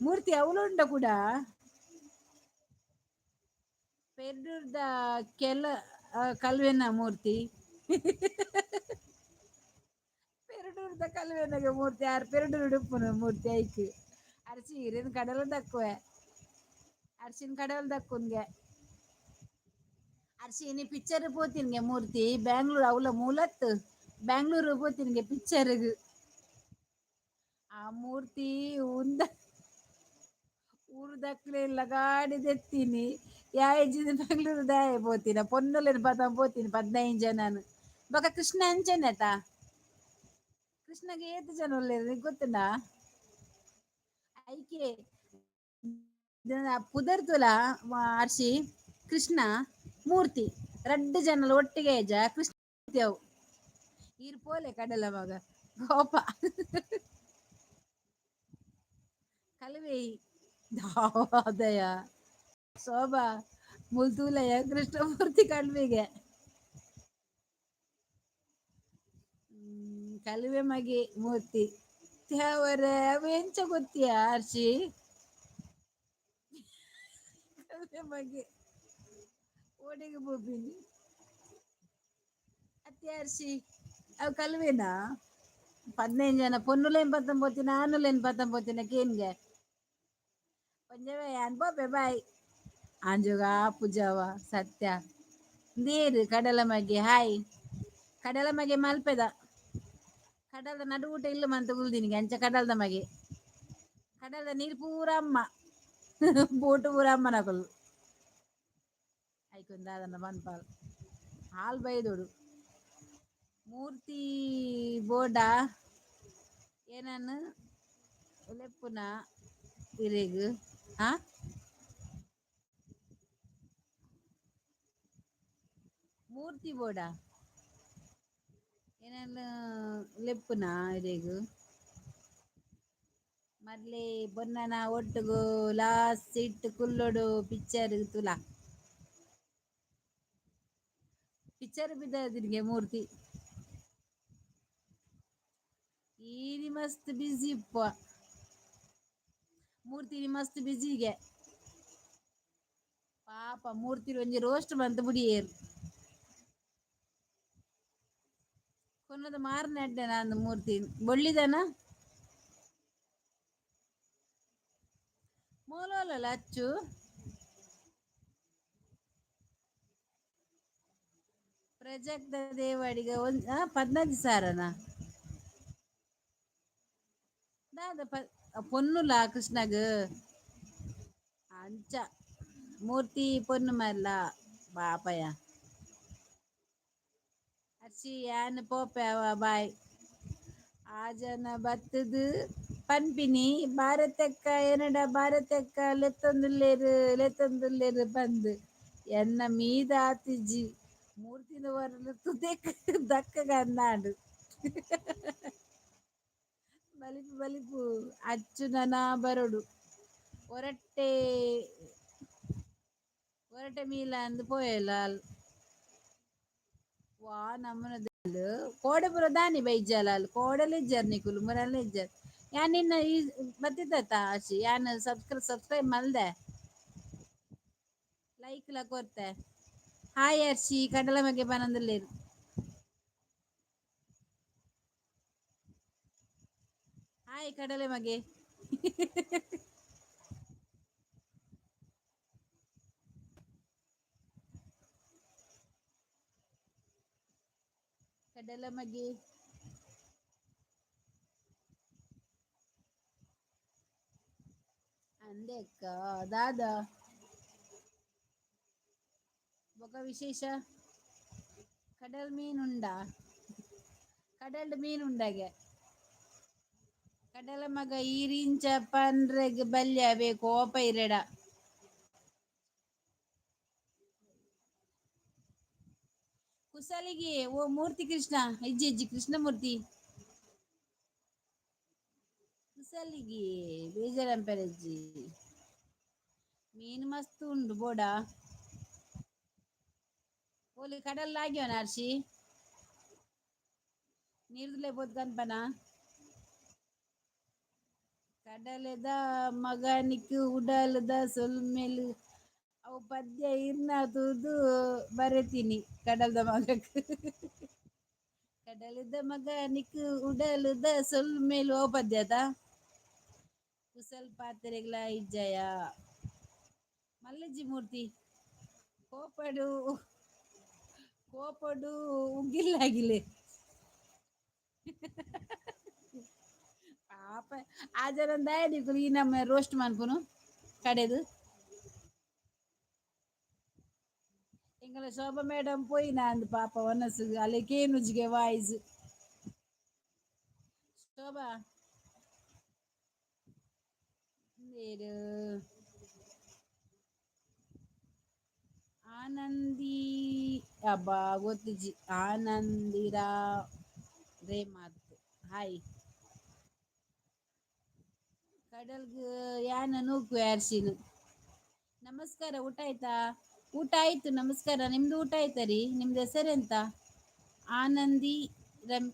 ಮೂರ್ತಿ ಅವಳುಂಡ ಕೂಡ. ಪೆರ್ಡೂರ್ದ ಕೆಲ ಕಲ್ವೆನ ಮೂರ್ತಿ. ಪೆರಡೂರ್ದ ಕಲ್ವೆನಗೆ ಮೂರ್ತಿ ಆರ್ ಪೆರಡೂರು ಉಪ್ಪುನ ಮೂರ್ತಿ ಐಕ್. ಅರ್ಚಿ ಇರೇನು ಕಡಲ ದಕ್ಕುವೆ. ಅರ್ಶಿನ ಕಡಲ ದಕ್ಕುನ್ಗೆ. ಅರ್ಶಿ ಇನಿ ಪಿಕ್ಚರ್ ಪೋತಿನ್ಗೆ ಮೂರ್ತಿ ಬ್ಯಾಂಗ್ಳೂರ್ ಅವಲ ಮೂಲತ್ ಬ್ಯಾಂಗ್ಳೂರು ಪೋತಿನ್ಗೆ ಪಿಕ್ಚರ್ಗ್. ಆ ಮೂರ್ತಿ ಉಂದ ಊರು ದಕ್ಲೆ ಗಾಡಿ ದೆತ್ತೀನಿ ಯಾಯಿಜಿದ ಬೆಂಗಳೂರು ದಾಯ ಪೋತಿನ ಪೊನ್ನುಲೆನ್ ಪತ ಪೋತೀನಿ 15 ಜನನು. ಬೊಕ ಕೃಷ್ಣ ಅಂಚೆನೆತ ಕೃಷ್ಣಗೆ ಏತ್ ಜನ ಉಲ್ಲೆರ್ ನಿಂಕ್ ಗೊತ್ತುಂಡಾ? ಐಕೆ ಪುದರ್ ತುಲ ಅರ್ಶಿ ಕೃಷ್ಣ ಮೂರ್ತಿ ರಡ್ಡ್ ಜನಲ ಒಟ್ಟಿಗೆ ಏಜ ಕೃಷ್ಣ ಮೂರ್ತಿ ಅವು. ಈರ್ ಪೋಲೆ ಕಡಲ ಮಗ ಕೋಪ. ಕಲ್ವೆಯಿ ದಾದಯ ಶೋಭಾ ಮುಲ್ತೂಲಯ ಕೃಷ್ಣಮೂರ್ತಿ ಕಣ್ವಿಗೆ. ಕಲುವೆ ಮಗೆ ಮೂರ್ತಿ ತ್ಯಾವರೆ ಅವು ಎಂಚ ಗೊತ್ತಿಯ ಅರ್ಶಿ? ಕಲುವೆ ಮಗೆ ಓಡೆಗ್ ಪೋಪಿನಿ ಅತ್ತೆ ಅರ್ಶಿ? ಅವು ಕಲುವೆನಾ? 15 ಜನ ಪೊನ್ನುಲೆನ್ ಪತ್ತೊಂದು ಪೋತಿನ ಆನುಲೆನ್ ಪತ್ತೊಂದು ಪೋತಿನ ಕೇನ್ಗೆ. ಒಂಜೆವೆ ಯಾನ್ ಪೋಪೆ ಬಾಯ್. ಆಂಜೋಗ ಪೂಜಾವ ಸತ್ಯ ದೇರು ಕಡಲ ಮಗೆ ಹಾಯ್. ಕಡಲ ಮಗೆ ಮಲ್ಪೆದ ಕಡಲದ ನಡುವುಟ ಇಲ್ಲ ಮಂತ ಕುಲ್ದಿನಿಗೆ ಅಂಚ ಕಡಲ್ದ ಮಗೆ ಕಡಲದ ನೀರು ಪೂರ ಅಮ್ಮ ಬೋಟು ಪೂರ ಅಮ್ಮನಕುಲು ಐಕೊಂದಾದನ ಪನ್ಪಾಲ್ ಹಾಲ್ ಬೈದೋಡು. ಮೂರ್ತಿ ಬೋಡ ಏನನ್ನು ಲೆಪ್ಪುನ ಇರೆಗ್? ಆ ಮೂರ್ತಿ ಬೋಡ ಏನನ್ನು ಲೆಪ್ಪುನ ಇರೆಗ್? ಮರ್ಲೆ ಬೊನ್ನನ ಒಟ್ಟುಗು ಲಾಸ್ಟ್ ಸೀಟ್ ಕುಲ್ಲೊಡು ಪಿಕ್ಚರ್ ತುಲಾ. ಪಿಕ್ಚರ್ ಬಿದ್ದದಿನಿಗೆ ಮೂರ್ತಿ. ಈನಿ ಮಸ್ತ್ ಬಿಸಿ ಇಪ್ಪ ಮೂರ್ತಿ ಮಸ್ತ್ ಬಿಸಿಗೆ. ಪಾಪ ಮೂರ್ತಿ ಒಂಜಿ ರೋಸ್ಟ್ ಮಂತ್ ಬುಡಿಯೇರು. ಕೊನದ ಮಾರ್ನೆ ಅಡ್ಡೆ ನಾನು ಮೂರ್ತಿ ಬೊಳ್ಳಿದನ ಮೂಲೋಲಲ್ಲ ಅಚ್ಚು. ಪ್ರಜಕ್ತ ದೇವಾಡಿಗ ಒಂಜ್ 15 ಸಾರನ ದಾದ ಪೊನ್ನುಲ ಕೃಷ್ಣಗ್ ಅಂಚ ಮೂರ್ತಿ ಪೊನ್ನು ಮಲ್ಲ ಪಾಪಯ. ಅರ್ಶಿ ಯಾನ್ ಪೋಪೆ ಬಾಯ್. ಆ ಜನ ಬತ್ತದು ಪನ್ಪಿನಿ ಭಾರತಕ್ಕ ಎನಡ ಭಾರತಕ್ಕ ಲೆತ್ತೊಂದುಲ್ಲೇರು ಲೆತ್ತೊಂದುಲ್ಲೇರು ಪಂದ್ ಎನ್ನ ಮೀದ ಆತಿಜಿ ಮೂರ್ತಿನ ವರಲು ತುದೆಕ್ ದಕ್ಕಗಂದಾಂಡ್. ಬಲಿಪು ಬಲಿಪು ಅಚ್ಚು ನನ ಬರೊಡು ಒರಟ್ಟೆ ಒರಟೆ ಮೀಲ ಅಂದ್ ಪೋಯೆಲ ಆಲ್. ವಾ ನಮೂನೆ ಕೋಡೆ ಪೂರ ದಾನಿ ಬೈಜಾಲ ಅಲ್ ಕೋಡೆಲ ಇಜ್ಜಾರ್ ನಿಕುಲು ಮುರಲ್ಲ ಇಜ್ಜಾರ್. ಯಾನ್ ನಿನ್ನ ಈ ಬತ್ತಿತ್ತ ಆಶಿ ಯಾನ್ ಸಬ್ಸ್ಕ್ರೈಬ್ ಮಲ್ದೆ. ಲೈಕ್ ಲ ಕೊರ್ತೆ. ಹಾಯ್ ಅರ್ಷಿ, ಕಡಲ ಬಗ್ಗೆ ಪನೊಂದುಲ್ಲೆರ್. ಹಾಯ್ ಕಡಲೆ ಮಗೆ. ಕಡಲ ಮಗೆ. ಅಂದೆಕ್ಕ ದಾದಾ ಬೊಕ ವಿಶೇಷ? ಕಡಲ್ ಮೀನ್ ಉಂಡಾ? ಕಡಲ್ಡ್ ಮೀನ್ ಉಂಡಾಗೆ. ಕಡಲ ಮಗ ಈರಿಂಚ ಪನ್ರೆಗ್ ಬಲ್ಯ ಕೋಪ ಇರೆಡ. ಕುಸಲಿಗೆ ಓ ಮೂರ್ತಿ ಕೃಷ್ಣ ಇಜ್ಜಿ ಇಜ್ಜಿ ಕೃಷ್ಣಮೂರ್ತಿ ಕುಸಲಿಗೆ ಬೇಜಾರಂಪೆರಜ್ಜಿ. ಮೀನು ಮಸ್ತ್ ಉಂಡು ಬೋಡ. ಓಲಿ ಕಡಲ್ ಲಾಗ್ಯವನ ಅರ್ಷಿ? ನೀರ್ದುಲೆ ಪೋದು ಕನ್ಪನ? ಕಡಲೆದ ಮಗನಿಕ್ ಉಡಲುದ ಸೊಲ್ಮೆಲು. ಅವು ಪದ್ಯ ಇರ್ನ ತೂದು ಬರೆತೀನಿ ಕಡಲ್ದ ಮಗಕ್. ಕಡಲದ ಮಗನಿಕ್ ಉಡಲುದ ಸೊಲ್ಮೆಲು ಅವು ಪದ್ಯತ. ಕುಸಲ್ ಪಾತ್ರೆಗಳ ಇಜ್ಜಯ ಮಲ್ಲಜ್ಜಿ ಮೂರ್ತಿ. ಕೋಪಡು ಕೋಪಡು ಉಗ್ಗಿಲ್ಲಾಗಿಲೆ ಪಾಪ. ಆ ಜನ ದಾಯೆ ಈ ನಮ್ಮ ರೋಸ್ಟ್ ಮನ್ಪುನು ಕಡೆದು. ಎಂಕಲ ಶೋಭಾ ಮೇಡಮ್ ಪೋಯಿನ ಅಂದ್ ಪಾಪ ಒನಸು ಅಲೆ ಕೇನುಜಿಗೆ ವಾಯ್ಸ್. ಶೋಭಾ ಬೇರು ಆನಂದಿ ಅಬ್ಬಾ ಗೊತ್ತಿಜ್ಜಿ. ಆನಂದಿರಾ ರೇ ಮಾತ್ ಹಾಯ್. ಕಡಲ್ಗ್ ಯಾನ ನೂಕು ಅರ್ಶಿನ. ನಮಸ್ಕಾರ, ಊಟ ಆಯ್ತಾ? ಊಟ ಆಯ್ತು, ನಮಸ್ಕಾರ. ನಿಮ್ದು ಊಟ ಆಯ್ತಾ ರೀ? ನಿಮ್ದು ಹೆಸರೆಂತ? ಆನಂದಿ ರಮ್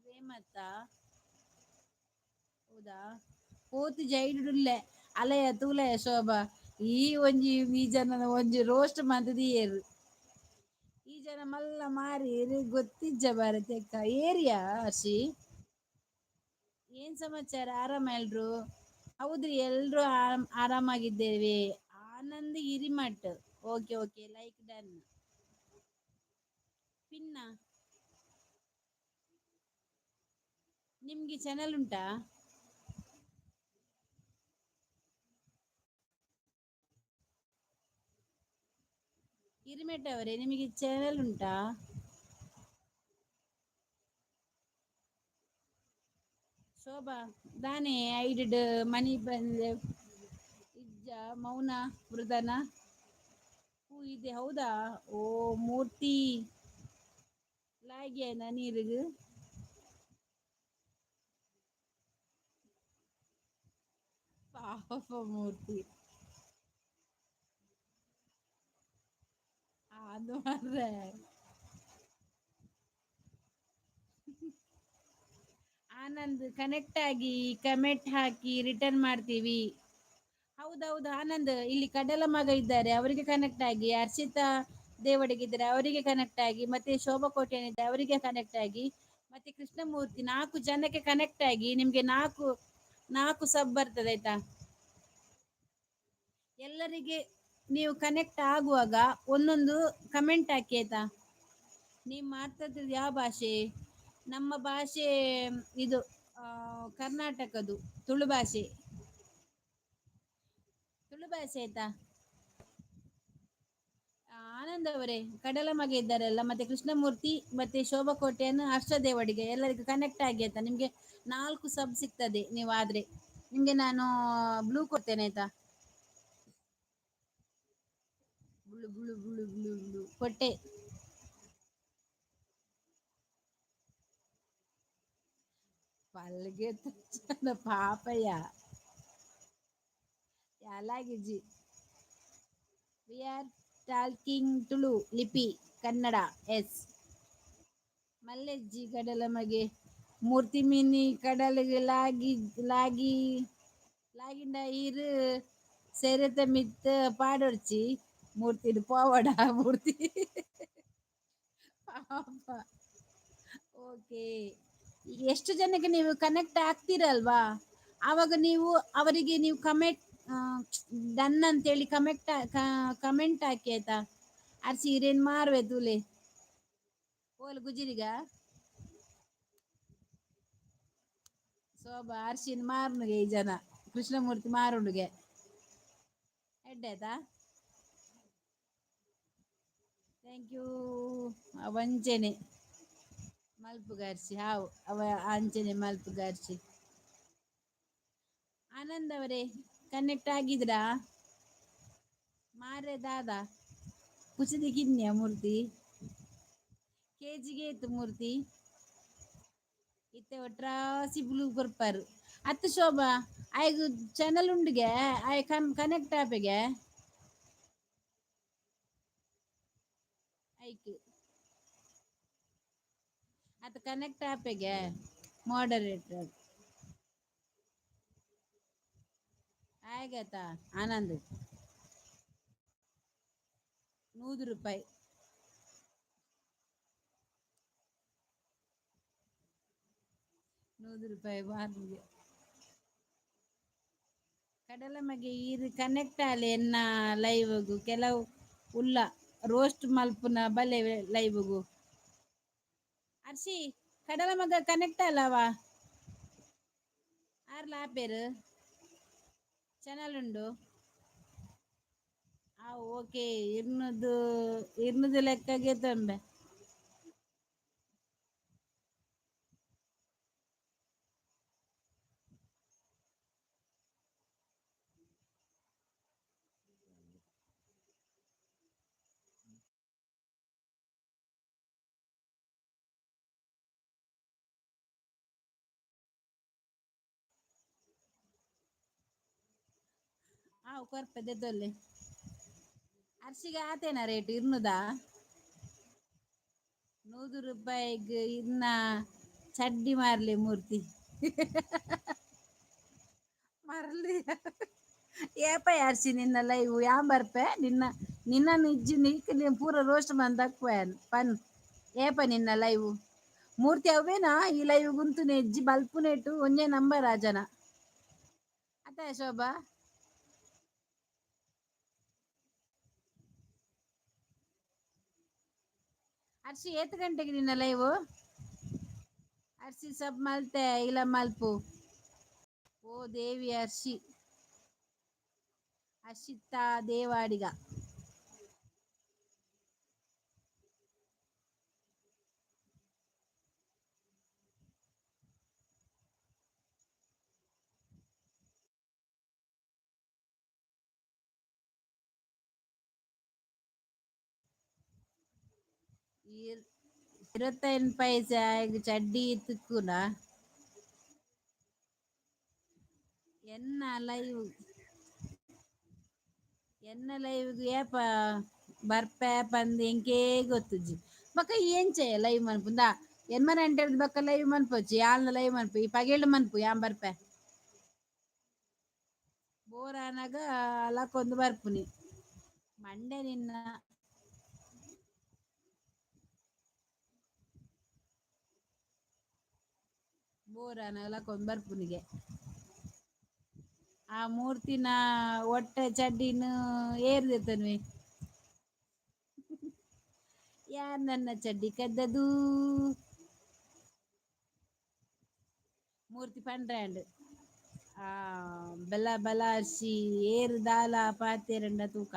ರೇಮತ್ತ? ಹೌದಾ? ಪೋತು ಜೈಡುಲ್ಲೆ ಅಲೆಯ ತೂಲೆಯ ಶೋಭಾ. ಈ ಒಂಜಿ ಈ ಜನನ ಒಂಜಿ ರೋಸ್ಟ್ ಮಂತುದೀಯೆರ್. ಈ ಜನ ಮಲ್ಲ ಮಾರಿ ಗೊತ್ತಿಜ್ಜ ಬಾರತೆಕ್ಕ ಏರಿಯಾ ಹರ್ಷಿ. ಏನ್ ಸಮಾಚಾರ? ಆರಾಮ ಎಲ್ರು? ಹೌದ್ರಿ, ಎಲ್ರು ಆರಾಮ್ ಆರಾಮಾಗಿದ್ದೇವೆ. Anand Hirimath, okay okay, like done. Pin ನಿಮ್ಗೆ ಚಾನೆಲ್ ಉಂಟಾ? ಹಿರಿಮಠ ಅವರೇ, ನಿಮಗೆ ಚಾನೆಲ್ ಉಂಟಾ? ಶೋಭಾ ದಾನೆ ಐಡ್ ಮನಿ ಬಂದೆ ಇಜ್ಜ ಮೌನ ವೃದನ ಹೂ ಇದೆ ಹೌದಾ? ಓ ಮೂರ್ತಿ ಲಾಗ್ಯನ ನೀರುಗು. ಪಾಪ ಮೂರ್ತಿ. ಅದು ಮಾರ್ರೆ. ಆನಂದ್ ಕನೆಕ್ಟ್ ಆಗಿ ಕಮೆಂಟ್ ಹಾಕಿ ರಿಟರ್ನ್ ಮಾಡ್ತೀವಿ. ಹೌದೌದು ಆನಂದ್, ಇಲ್ಲಿ ಕಡಲ ಮಗ ಇದ್ದಾರೆ, ಅವರಿಗೆ ಕನೆಕ್ಟ್ ಆಗಿ. ಹರ್ಷಿತಾ ದೇವಡಿಗೆ ಇದ್ದಾರೆ, ಅವರಿಗೆ ಕನೆಕ್ಟ್ ಆಗಿ. ಮತ್ತೆ ಶೋಭಾ ಕೋಟೆನ್ ಇದ್ದಾರೆ, ಅವರಿಗೆ ಕನೆಕ್ಟ್ ಆಗಿ. ಮತ್ತೆ ಕೃಷ್ಣಮೂರ್ತಿ, 4 ಜನಕ್ಕೆ ಕನೆಕ್ಟ್ ಆಗಿ. ನಿಮ್ಗೆ ನಾಲ್ಕು ನಾಲ್ಕು ಸಬ್ ಬರ್ತದೆ ಆಯ್ತಾ? ಎಲ್ಲರಿಗೆ ನೀವು ಕನೆಕ್ಟ್ ಆಗುವಾಗ ಒಂದೊಂದು ಕಮೆಂಟ್ ಹಾಕಿ ಆಯ್ತಾ? ನೀವು ಮಾತಾಡ್ತಿರೋದು ಯಾವ ಭಾಷೆ? ನಮ್ಮ ಭಾಷೆ ಇದು ಕರ್ನಾಟಕದ್ದು ತುಳು ಭಾಷೆ. ತುಳು ಭಾಷೆ ಆಯ್ತಾ? ಆನಂದ್ ಅವರೇ, ಕಡಲ ಮಗ ಇದ್ದಾರಲ್ಲ, ಮತ್ತೆ ಕೃಷ್ಣಮೂರ್ತಿ, ಮತ್ತೆ ಶೋಭಾ ಕೋಟೆಯನ್ನು, ಹರ್ಷ ದೇವಡಿಗೆ, ಎಲ್ಲರಿಗೂ ಕನೆಕ್ಟ್ ಆಗಿ ಆಯ್ತಾ? ನಿಮ್ಗೆ 4 ಸಬ್ ಸಿಗ್ತದೆ ನೀವು ಆದ್ರೆ. ನಿಮ್ಗೆ ನಾನು ಬ್ಲೂ ಕೊಡ್ತೇನೆ ಆಯ್ತಾ? Blue blue blue blue blue ಕೊಟ್ಟೆ. ಪಲ್ಗೆ Papaiah ಯಾಲಾಗಿಜ್ಜಿ. We are talking Tulu ಲಿಪಿ ಕನ್ನಡ ಎಸ್. ಮಲ್ಲೆಜ್ಜಿ ಕಡಲ ಮಗೆ. ಮೂರ್ತಿ ಮಿನಿ ಕಡಲಿಗೆ ಲಾಗಿ ಲಾಗಿ ಲಾಗಿಂಡ ಈರು ಸೆರೆತ ಮಿತ್ ಪಾಡೊರ್ಚಿ ಮೂರ್ತಿಡ್ ಪೋವಡ ಮೂರ್ತಿ ಪಾಪ. ಓಕೆ, ಎಷ್ಟು ಜನಕ್ಕೆ ನೀವು ಕನೆಕ್ಟ್ ಆಗ್ತೀರಲ್ವಾ, ಆವಾಗ ನೀವು ಅವರಿಗೆ ನೀವು ಕಮೆಂಟ್ ಡನ್ ಅಂತೇಳಿ ಕಮೆಕ್ಟ್ ಕಮೆಂಟ್ ಹಾಕಿ ಆಯ್ತಾ. ಅರ್ಸಿ ಇರೇನು ಮಾರುವೆ ತೂಲೆ ಓಲ್ ಗುಜಿರಿಗ ಶೋಭಾ ಅರ್ಶಿನ್ ಮಾರುನುಗೆ ಈ ಜನ ಕೃಷ್ಣಮೂರ್ತಿ ಮಾರುಂಡುಗೆ ಎಡ್ಡೆ ಆಯ್ತಾ. Thank you. ಅವಂಚನೆ ಮಲ್ಪುಗಾರ್ಸಿ ಹಾವು ಅವ ಅಂಚನೆ ಮಲ್ಪುಗಾರ್ಸಿ. ಆನಂದ್ ಅವರೇ ಕನೆಕ್ಟ್ ಆಗಿದ್ರಾ? ಮಾರೆ ದಾದಾ ಕುಸಿದಿ ಕಿನ್ಯ ಮೂರ್ತಿ ಕೆಜಿಗೆ ಇತ್ತು ಮೂರ್ತಿ ಇತ್ತೆ ಒಟ್ರಾಸಿ ಬ್ಲೂ ಕೊರ್ಪಾರು ಅತ್ತು ಶೋಭಾ ಆಯ್ಗು ಚಾನಲ್ ಉಂಡುಗೆ ಆಯ್ ಕನೆಕ್ಟ್ ಆಪೆಗೆ ಐಕ್ ಅತ್ತ ಕನೆಕ್ಟ್ ಆಪೆಗೆ ಮಾಡರೇಟರ್ ಆಯ್ಗಾತ ಆನಂದ್ 100 ರೂಪಾಯಿ. 100 ರೂಪಾಯಿ ಬಾರ್ಗೆ ಕಡಲ ಮಗೆ ಈರು ಕನೆಕ್ಟ್ ಆಲೆ ಎನ್ನ ಲೈವ್ಗು ಕೆಲವು ಉಲ್ಲ ರೋಸ್ಟ್ ಮಲ್ಪುನ ಬಲೆ ಲೈವ್ಗು. ಅರ್ಶಿ ಕಡಲ ಮಗ ಕನೆಕ್ಟ್ ಅಲ್ಲವಾ ಆರ್ಲ ಆಪೇರು ಚಾನಲ್ ಉಂಡು. ಆ ಓಕೆ, ಇರ್ನದು ಇರ್ನದು ಲೆಕ್ಕಗೆ ತೊಂಬೆ. ಆ ಕೊರ್ಪೆ ದೆತ್ತೊಲ್ಲೆ ಅರ್ಶಿಗೆ ಆತೇನ ರೇಟ್ ಇರ್ನುದಾ? 100 ರೂಪಾಯಿಗೆ ಇನ್ನ ಚಡ್ಡಿ ಮಾರ್ಲಿ ಮೂರ್ತಿ ಮರಲಿ. ಏಪ ಅರ್ಶಿ ನಿನ್ನ ಲೈವ್ ಯಾನ್ ಬರ್ಪೆ ನಿನ್ನ ನಿನ್ನ ನಿಜ್ಜಿ ನಿಕ್ ಪೂರ ರೋಸ್ಟ್ ಮಂದಕ್ಪೆ ಪನ್ ಏಪ ನಿನ್ನ ಲೈವ್ ಮೂರ್ತಿ ಅವೇನಾ ಈ ಲೈವ್ ಗುಂತು ನೆಜ್ಜಿ ಬಲ್ಪುನೆಟು ಒಂಜೆ ನಂಬರ್ ಆ ಜನ ಅತ್ತ ಶೋಭಾ. ಅರ್ಶಿ ಏತ್ ಗಂಟೆಗೆ ನಿನ್ನ ಲೈವ್? ಅರ್ಶಿ ಸಬ್ ಮಲ್ತೆ ಇಲ್ಲ ಮಲ್ಪು. ಓ ದೇವಿ ಅರ್ಶಿ ಅರ್ಷಿತಾ ದೇವಾಡಿಗ. 25 ಪೈಸೆ ಚಡ್ಡಿ ತಿಕ್ಕುನ ಎನ್ನ ಲೈವ್ ಎನ್ನ ಲೈವ್ ಏಪ ಬರ್ಪೆ ಪಂದ್ ಎಂಕೇ ಗೊತ್ತುಜ್ಜಿ. ಬೊಕ ಎಂಚೆ ಲೈವ್ ಮನ್ಪುಂದ ಎನ್ಮನ ಅಂಟೆರ್ದ್ ಬೊಕ ಲೈವ್ ಮನ್ಪೊಚ್ಚಿ ಯಾಲ್ನ ಲೈವ್ ಮನ್ಪು ಈ ಪಗೆಲ್ಡ್ ಮನ್ಪು ಯಾನ್ ಬರ್ಪೆ ಬೋರ್ ಆನಗ ಲಕ್ಕೊಂದು ಬರ್ಪುನಿ ಮಂಡೆ ನಿನ್ನ. ಬೋರ್ ಆನಗ ಲಕ್ಕೊಂದು ಬರ್ಪುನಿಗೆ ಆ ಮೂರ್ತಿನ ಒಟ್ಟೆ ಚಡ್ಡಿನ ಏರ್ದೆತನ್ವಿ. ಯಾರ್ ನನ್ನ ಚಡ್ಡಿ ಕದ್ದದು? ಮೂರ್ತಿ ಪಂಡ್ರ್ಯಾಂಡ್ ಆ ಬೆಲ ಬಲಾರ್ಸಿ ಏರ್ ದಾಲ ಪಾತೆರಂಡ ತೂಕ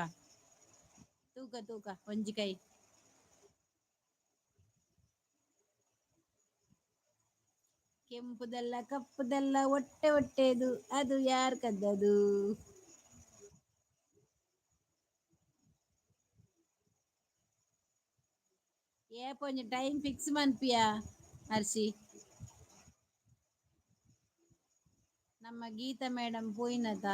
ತೂಕ ತೂಕ ಒಂಜಿ ಕೈ. ಕೆಂಪುದಲ್ಲ ಕಪ್ಪುದಲ್ಲ ಒಟ್ಟೆ ಒಟ್ಟೆದು ಅದು ಯಾರ್ ಕದ್ದದು? ಏಪ ಒಂಜಿ ಟೈಮ್ ಫಿಕ್ಸ್ ಮನ್ಪಿಯ ಹರ್ಷಿ. ನಮ್ಮ ಗೀತಾ ಮೇಡಮ್ ಪೋಯಿನತ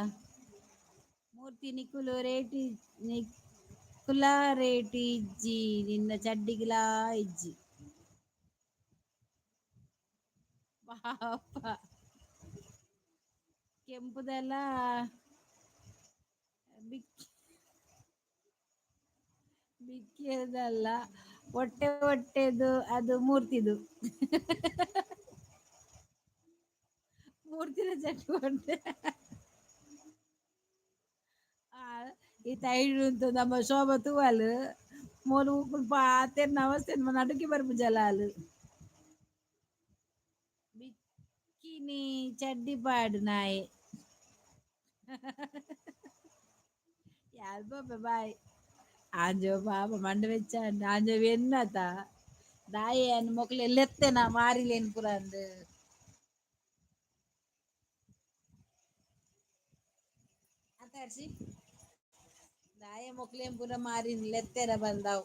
ಮೂರ್ತಿ ನಿಕುಲು ರೇಟಿ ನಿಕುಲ ರೇಟ್ ಇಜ್ಜಿ ನಿನ್ನ ಚಡ್ಡಿಗ್ಲಾ ಇಜ್ಜಿ. ಪಾಪ ಕೆಂಪುದೆಲ್ಲ ಬಿಕ್ಕಿ ಬಿಕ್ಕಿದಲ್ಲ, ಹೊಟ್ಟೆ ಹೊಟ್ಟೆದು ಅದು ಮೂರ್ತಿದು. ಮೂರ್ತಿನ ಚಟ್ಟಿ ಹೊಟ್ಟೆ. ಈ ತೈಡು ನಮ್ಮ ಶೋಭ ತೂವಲ್ ಮೋಲು ಪಾತೆರ್ ನಮಸ್ತೆ ನಡುಕಿ ಬರ್ಪು ಜಲಾಲು. ಬಿಕ್ಕಿನಿ ಚಡ್ಡಿ ಪಾಡು ನಾಯಿ. ಯಾಲ್ ಬಾಯ್ ಆಂಜೋ ಪಾಪ ಮಂಡೆ ಬೆಚ್ಚ ಆಂಜೋ ಎನ್ನತ ದಾಯೆ ಅನ್ ಮೊಕ್ಲೆ ಎಲ್ಲೆತ್ತೆನ ಮಾರಿಲೇನ್ ಪುರ ಅಂದ್. ಅತ್ತ ಹರ್ಷಿ, ದಾಯೆ ಮೊಕ್ಲೇನ್ ಪೂರ ಮಾರಿನ್ ಲೆತ್ತೆರ ಬಂದಾವ್.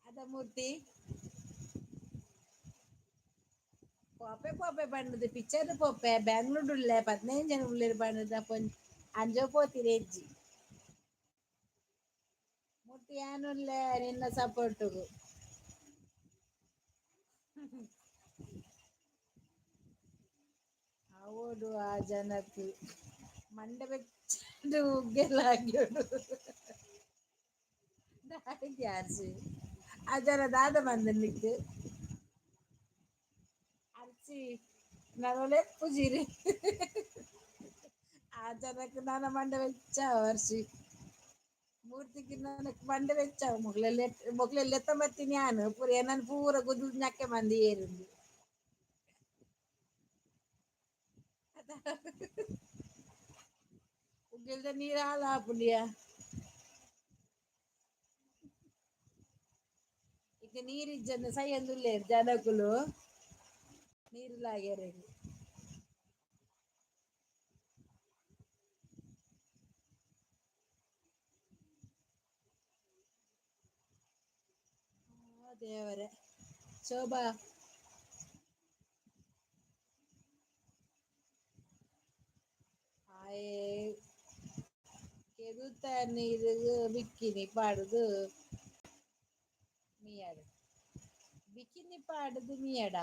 ಅದ ಮೂರ್ತಿ ಪೋಪೆ ಪೋಪೆ ಪಂಡದು ಪಿಕ್ಚರ್ ಪೋಪೆ ಬ್ಯಾಂಗ್ಳೂರ್ ಉಳ್ಳೆ 15 ಜನ ಉಳ್ಳೇರು ಪಂಡದ ಅಂಜೋ ಪೋತಿರಿ ಹೆಜ್ಜಿ. ಮೂರ್ತಿ ಯಾನುಲ್ಲೆ ನಿನ್ನ ಸಪೋರ್ಟುಗು. ಅವಡು ಆ ಜನಕ್ಕೆ ಮಂಡೆ ಬೆಚ್ಚಡು ಉಗ್ಗೆಲ್ಲ ಹಾಕ್ಯೋಡು ಯಾರ್ಸಿ ಆ ಜನ ದಾದ ಬಂದ ನಿಕ್ಕು ಅರ್ಚಿ ನಾನು ಪೂಜಿರಿ. ಆ ಜನಕ್ಕೆ ನನ್ನ ಮಂಡೆ ಬೆಚ್ಚ ಅರ್ಸಿ ಮೂರ್ತಿಗೆ ನನಗೆ ಮಂಡೆ ಬೆಚ್ಚ. ಮೊಗ್ಲೆಲ್ಲ ಮೊಗ್ಲೆಲ್ಲ ಎತ್ತ ಬರ್ತೀನಿ ನಾನು ಪೂರ ನನ್ನ ಪೂರ ಗುದ್ದು ನಕ್ಕೆ ಮಂದಿ ಏರಿಂದು. ಉಗ್ಗೆಲ್ದ ನೀರು ಹಾಲು ಹಾಪುಂಡಿಯ. ಈಗ ನೀರಿಜ್ಜಂದ ಸೈಯಂದುಲ್ಲೇರು ಜನಕುಲು ನೀರು ಲಾಗ್ಯಾರ. ದೇವರೇ. ಶೋಭಾ, ಆಯೆ ಕೆದುತ ನೀರು ಬಿಕ್ಕಿನಿ ಪಾಡುದು ಮೀಯಾಡು, ಬಿಕಿನಿ ಪಾಡುದು ಮೀಯಡ.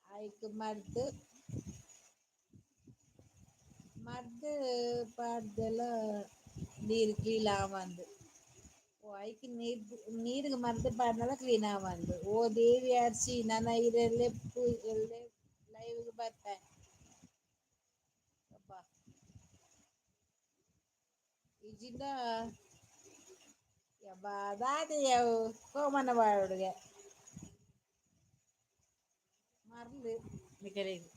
ಆಯ್ಕ್ ಮರ್ದ್ ಮರ್ದ್ ಪಾಡ್ದೆಲ್ಲ ನೀರು ಕ್ಲೀನ್ ಆವಂದು. ಓ ಐಕ್ ನೀರ್ ನೀರಿಗೆ ಮರ್ದ್ ಪಾಡ್ನಲ ಕ್ಲೀನ್ ಆವಂದು. ಓ ದೇವಿ ಅರ್ಚಿ, ನನ ಇರೆಲ್ಲೆ ಎಲ್ಲೆ ಲೈವ್ಗೆ ಬರ್ತೆ. ಅಬ್ಬಾ, ಇಜಿಂದ ಯಬ್ಬಾ ದಾದೆಯವು ಕೋಮನ ಬಾಳುಡುಗೆ ಮರ್ಲು ನಿಕಲೆಗ್.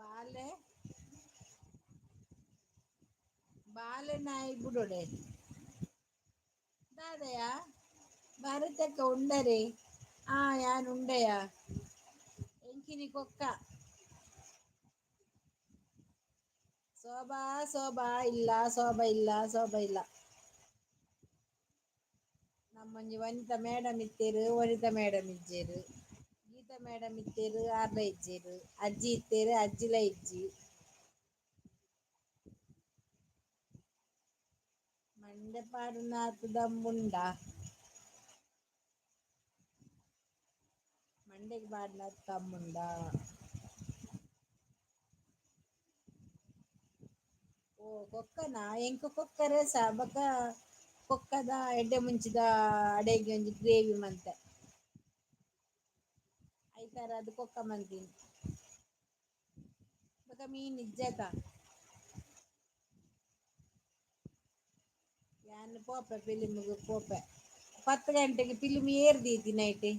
ಬಾಲೆ ಬಾಲೆ ನಾಯಿ ಬುಡೋಡೆ ದಾದಯ ಭಾರತಕ್ಕ ಉಂಡರೆ. ಆ ಯಾನ್ ಉಂಡಯ ಎಂಕಿನಿ ಕೊಕ್ಕ. ಶೋಭಾ ಶೋಭಾ ಇಲ್ಲ, ಶೋಭಾ ಇಲ್ಲ, ಶೋಭಾ ಇಲ್ಲ. ನಮ್ಮೊಂಜಿ ವನಿತಾ ಮೇಡಮ್ ಇತ್ತೇರು, ವನಿತಾ ಮೇಡಮ್ ಇಜ್ಜೇರು. ಗೀತಾ ಮೇಡಮ್ ಇತ್ತೇರು, ಆರ್ಲ ಇಜ್ಜೇರು. ಅಜ್ಜಿ ಇತ್ತೇರು, ಅಜ್ಜಿಲ ಇಜ್ಜಿ. ಮಂಡೆ ಪಾಡುನಾತ್ ದಮ್ಮುಂಡ? ಮಂಡೆಗ್ ಪಾಡುನಾತ್ ದಮ್ಮುಂಡ? ಓ ಕೊಕ್ಕನ ಎಂಕ್ ಕೊಕ್ಕ ರೇಸ ಬೊಕ ಕೊಕ್ಕದ ಎಡ್ಡೆ ಮುಂಚಿದ ಅಡೆಗೆ ಒಂಜಿ ಗ್ರೇವಿ ಮಂತೆ. ಐತಾರ ಅದು ಕೊಕ್ಕ ಮಂತೀನಿ. ಬೊಕ ಮೀನ್ ಇಜ್ಜತ. ಯಾನ್ ಪೋಪೆ ಫಿಲಿಮ್ಗ್ ಪೋಪೆ 10 ಗಂಟೆಗೆ. ಫಿಲಿಮ್ ಏರ್ ದೀತಿ ನೈಟ್.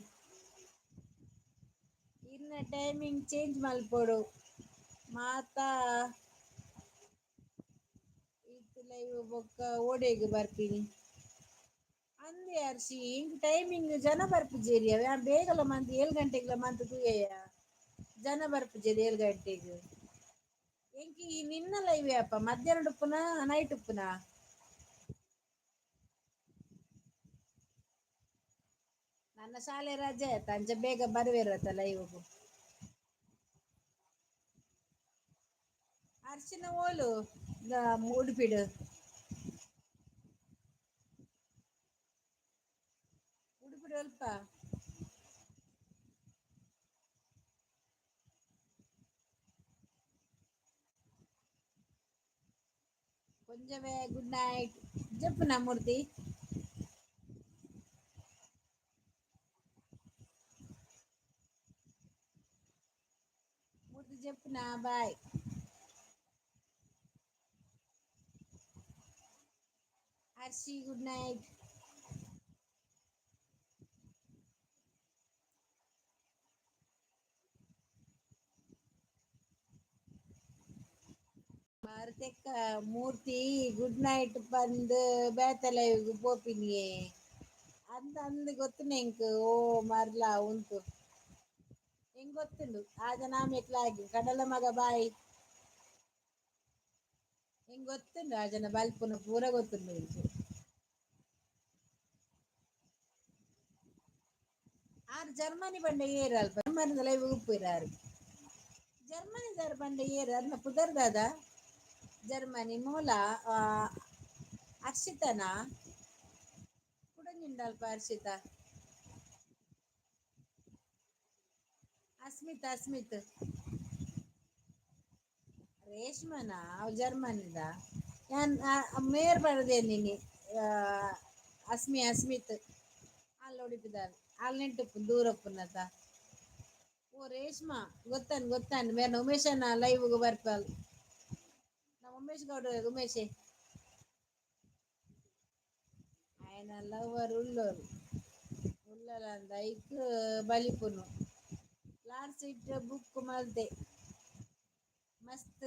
ಇನ್ನ ಟೈಮಿಂಗ್ ಚೇಂಜ್ ಮಲ್ಪೊಡು. ಮಾತಾ ಇತ್ ಲೈವ್ ಬೊಕ್ಕ ಓಡೆಗ್ ಬರ್ಪಿನಿ ಅಂದೆ ಅರ್ಷಿ. ಇಂಕ್ ಟೈಮಿಂಗ್ ಜನ ಬರ್ಪುಜೆರಿ ಅವ. ಯಾನ್ ಬೇಗಲ ಮಂತ್ 7 ಗಂಟೆಗ್ಲ ಮಂತ್ ತೂಯೆಯ, ಜನ ಬರ್ಪುಜೆರ್ 7 ಗಂಟೆಗ್. ಎಂಕಿ ನಿನ್ನ ಲೈವ್ ಅಪ್ಪ ಮಧ್ಯಾಹ್ನ ಉಪ್ಪುನ ನೈಟ್ ಉಪ್ಪುನ? ನನ್ನ ಶಾಲೆ ರಜೆ ಆಯ್ತಾ, ಅಂಚ ಬೇಗ ಬರುವಿರತ್ತ ಲೈವ್ಗು. ಅರ್ಶಿನ ಓಲು ಉಡುಪಿಡು? ಉಡುಪಿಡು ಅಲ್ಪ. ಕೊಂಜವೇ ಗುಡ್ ನೈಟ್ ಜಪ್ಪುನ ಮೂರ್ತಿ. ಮೂರ್ತಿ ಜಪ್ಪುನ, ಬಾಯ್. Hershey good night. ಭಾರತಕ್ಕ ಮೂರ್ತಿ ಗುಡ್ ನೈಟ್ ಬಂದು ಬೇತಲೈವ್ ಪೋಪಿನಿಯೇ ಅಂದ ಅಂದ್ ಗೊತ್ತುಂಡು ಎಂಕ್. ಓ ಮರ್ಲ ಉಂತು ಎಂಕ್ ಗೊತ್ತುಂಡು. ಆಗ ನಾಮೆಕ್ಲಾಗಿ ಕಡಲ ಮಗ ಬಾಯ್. ಎಂಕ್ ಗೊತ್ತುಂಡು ಆ ಜನ ಬಲ್ಪುನ ಪೂರ ಗೊತ್ತುಂಡು ಎಂಕ್. ಆರ್ ಜರ್ಮನಿ ಬಂಡೆ ಏರ್ ಅಲ್ಪ ಜರ್ಮನಿ ಲೈವ್ ಉಪ್ಪಿರಾರು. ಜರ್ಮನಿ ದಾರ್ ಬಂಡೆ ಏರ್ ಅರ್ನ ಪುದರ್ ದಾದ? ಜರ್ಮನಿ ಮೂಲ ಅರ್ಷಿತನಾ? ಕುಡಂಜಿಂಡಲ್ಪ ಅರ್ಷಿತಾ. ಅಸ್ಮಿತ್ ಅಸ್ಮಿತ್ ರೇಷ್ಮನಾ? ಅವು ಜರ್ಮನಿದ. ಯಾನ್ ಮೇರ್ ಬರದೇನಿನಿ ಅಸ್ಮಿ ಅಸ್ಮಿತ್ ಅಲ್ಲ ಉಡುಪಿದಾರ್ ಅಲ್ಲಿ ನೆಂಟು ದೂರಪ್ಪನತ. ಓ ರೇಷ್ಮಾ ಗೊತ್ತಾನ್ ಗೊತ್ತಾನ್ ಮೇರ್ನ ಉಮೇಶನ ಲೈವ್ಗೆ ಬರ್ಪಲ್. ನಮ್ಮ ಉಮೇಶ್ ಗೌಡ ಉಮೇಶೆ ಆಯನ ಲವರ್ ಉಳ್ಳೋರು ಉಳ್ಳಲಂದ ಐಕ್ ಬಲಿಪುನು. ಲಾಸ್ಟ್ ಸೀಟ್ ಬುಕ್ ಮಲ್ತೆ ಮಸ್ತ್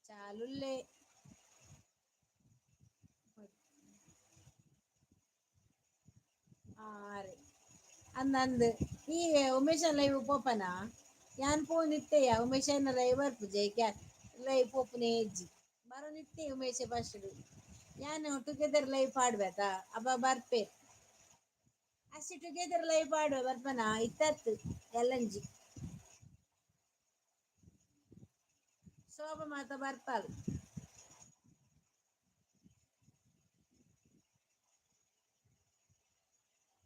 ಚಾಲುಲ್ಲೆ. ಆರೆ ಅಂದ್ ಅಂದ್ ಈ ಉಮೇಶ ಲೈವ್ ಪೋಪನಾ? ಯಾನ್ ಫೋನ್ ಇತ್ತೆಯ ಉಮೇಶನ ಲೈವ್ ಬರ್ಪುಜೆ ಕ್ಯಾ ಲೈವ್ ಪೋಪುನೆ ಇಜ್ಜಿ. ಬರೋನಿತ್ತೆ ಉಮೇಶ ಫಸ್ಟ್ ಯಾನ್ ಟುಗೆದರ್ ಲೈವ್ ಪಾಡ್ಬೇತಾ ಅಬ್ಬ ಬರ್ಪೆ. ಅಷ್ಟೇ ಟುಗೆದರ್ ಲೈವ್ ಪಾಡುವ ಬರ್ಪನ ಇತ್ತತ್ತು ಎಲ್ಲಂಜಿ ಶೋಭ ಮಾತ ಬರ್ಪಾಲ್.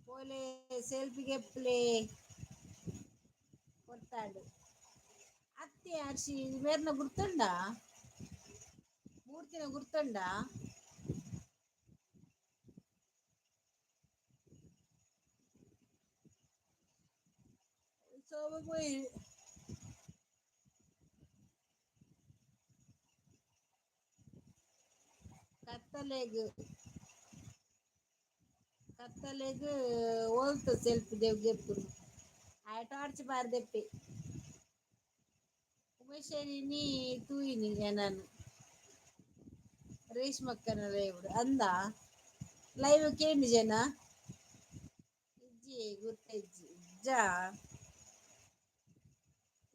ಪೋಲೆ ಸೆಲ್ಫಿಗೆ ಪ್ಲೇ ಕೊರ್ತಾಂಡು ಅತ್ತೆ. ಅರ್ಶಿ ಮೇರ್ನ ಗುರ್ತುಂಡ? ಮೂರ್ತಿನ ಗುರ್ತುಂಡ? ಶೋಭ ಪೋಯಿ ಕತ್ತಲೆಗ್ ಕತ್ತಲೆಗ್ ಓಲ್ತು ಸೆಲ್ಫಿ ದೇವ್ ಗೆಪ್ಪುನು. ಆಯ್ ಟಾರ್ಚ್ ಪಾರ್ದೆಪ್ಪೆ. ಉಮೇಶನಿ ತೂಯಿನಿ ಎನನ್ ರೇಷ್ಮಕ್ಕನ ಲೈವ್ ಅಂದ. ಲೈವ್ ಕೇಂಡಿ ಜನ ಇಜ್ಜಿ ಗುರ್ತ ಇಜ್ಜಿ ಇಜ್ಜಾ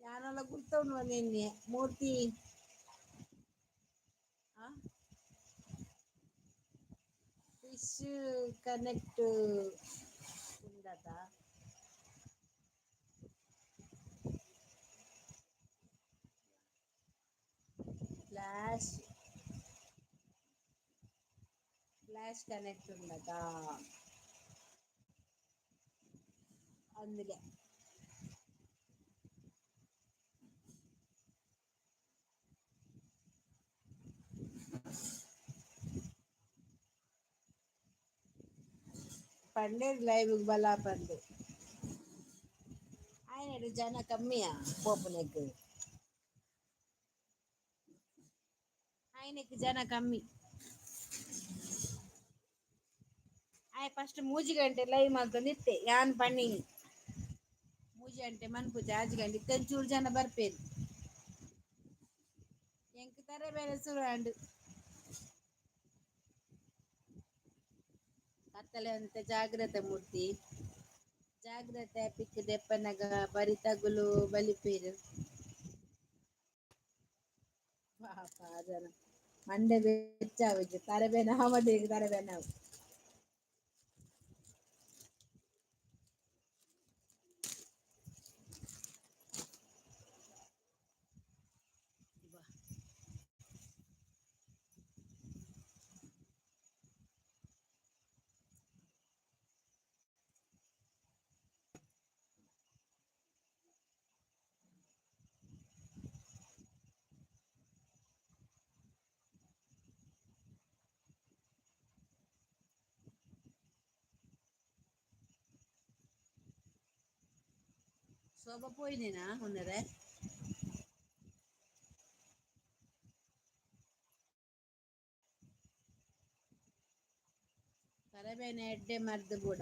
ಯಾನಲ ಗುರ್ತೌಂಡು ನಿನ್ನೆ ಮೂರ್ತಿ. ಫಿಶ್ ಕನೆಕ್ಟ್ ಉಂಡತ? ಫ್ಲಾಶ್ ಫ್ಲಾಶ್ ಕನೆಕ್ಟ್ ಉಂಡತ? అందుకే ಪಂಡೇರ್ ಲೈವ್ ಬಲ ಬಂದು ఆయన ಜನ ಕಮ್ಮಿಯಾ ಪೋಪುನೆಕ್ ఆయనకి ಜನ ಕಮ್ಮಿ. ಆಯ್ ಫಸ್ಟ್ ಮೂಜಿ ಗಂಟೆ ಲೈವ್ ಮಲ್ತೊಂದಿತ್ತೆ ಯಾನ್ ಪನ್ನಿನಿ ಮೂಜಿ ಗಂಟೆ ಮನ್ಪುಜ ಆಜಿ ಗಂಟೆ ಇತ್ತೆ ಚೂರು ಜನ ಬರ್ಪೇರು. ಎಂಕ್ ತರೆ ಬೇರೆ ಶುರು ಆಂಡ್. ಕತ್ತಲೆ ಅಂತ ಜಾಗ್ರತೆ ಮೂರ್ತಿ ಜಾಗ್ರತೆ ಪಿಕ್ ದೆಪ್ಪನಗ ಬರಿ ತಗುಲು ಬಲಿಪೇರು. ಪಾಪ ಜನ ಮಂಡೆ ಬೆಚ್ಚ ಆವಿಜ್ಜಿ, ತರೆ ಬೇನೆ ಆವದೇಗ ತರೆ ಬೇನೆ ಆವು. ಶೋಭಾ ಪೋಯಿನೇನಾ ಉನ್ನರೆ? ತರಬೇನೆ ಎಡ್ಡೆ ಮರ್ದ್ ಬೋಡ.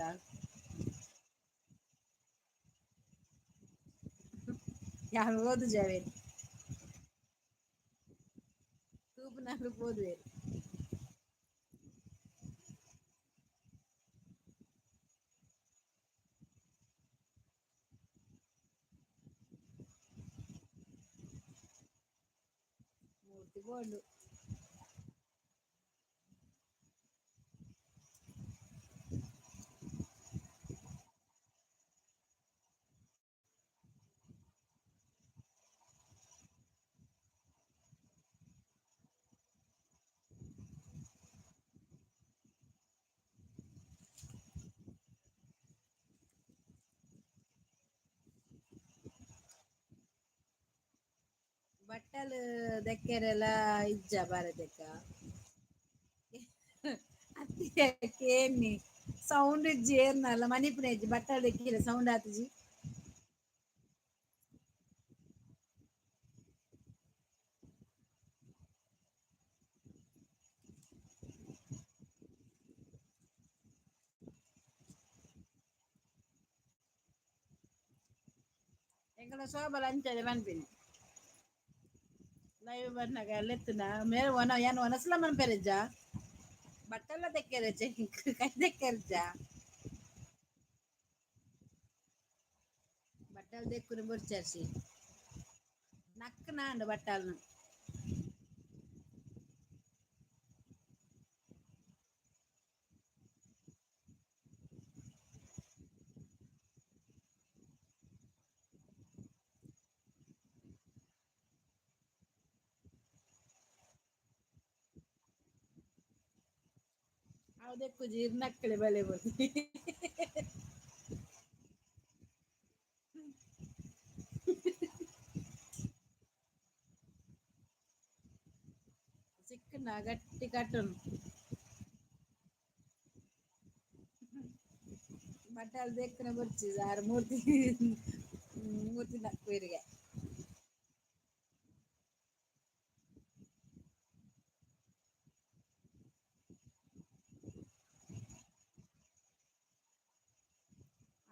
ಯಾರು ಓದು ಜಾವೇರಿ ತೂಪುನಾಗಲು ಪೋದುವೇರು. ಮೂರ್ತಿ ಬೋಂಡು. ಬಟ್ಟಲ್ ದಕ್ಕೆರೆಲ ಇಜ್ಜ ಬಾರದಕ್ಕ. ಅತ್ತಿ ಕೇನ್ನಿ ಸೌಂಡ್ ಇಜ್ಜಿ ಏರ್ನಲ್ಲ ಮನಿಪುನ ಇಜ್ಜಿ ಬಟ್ಟಲ್ ದಕ್ಕಿರ ಸೌಂಡ್ ಆತುಜಿ. ಎಂಕಲ ಶೋಭಲ ಅಂಚನೆ ಪನ್ಪಿನಿ ಲೈವ್ ಬನ್ನಗ ಲೆತ್ತುನ ಮೇರೆ ಒನ ಯಾನ್ ಒನಸ್ಲ ಮನ್ಪೆರೆಜ್ಜ ಬಟ್ಟಲ್ಲ ದಕ್ಕೆರೆಜ್ಜ ಕೈ ದಕ್ಕೆರೆಜ್ಜ ಬಟ್ಟಲ್ ದೆಕ್ಕುನು ಬೊರ್ಚರ್ಸಿ ನಕ್ಕ್ ನಾಂಡ್ ಬಟ್ಟಲ್ನು. ಅವು ದೆಕ್ಕುಜಿ ಇರ್ ನಕ್ಕಲೆ ಬಲೆ ಬೊರ್ಚಿ. ಸಿಕ್ಕುನ ಗಟ್ಟಿ ಕಟ್ಟುನು. ಬಟ್ಟಲ್ ದೆಕ್ಕುನ ಬೊರ್ಚಿ ಸಾರ್ ಮೂರ್ತಿ ಮೂರ್ತಿ ನಕ್ಕುವೆರಿಗೆ.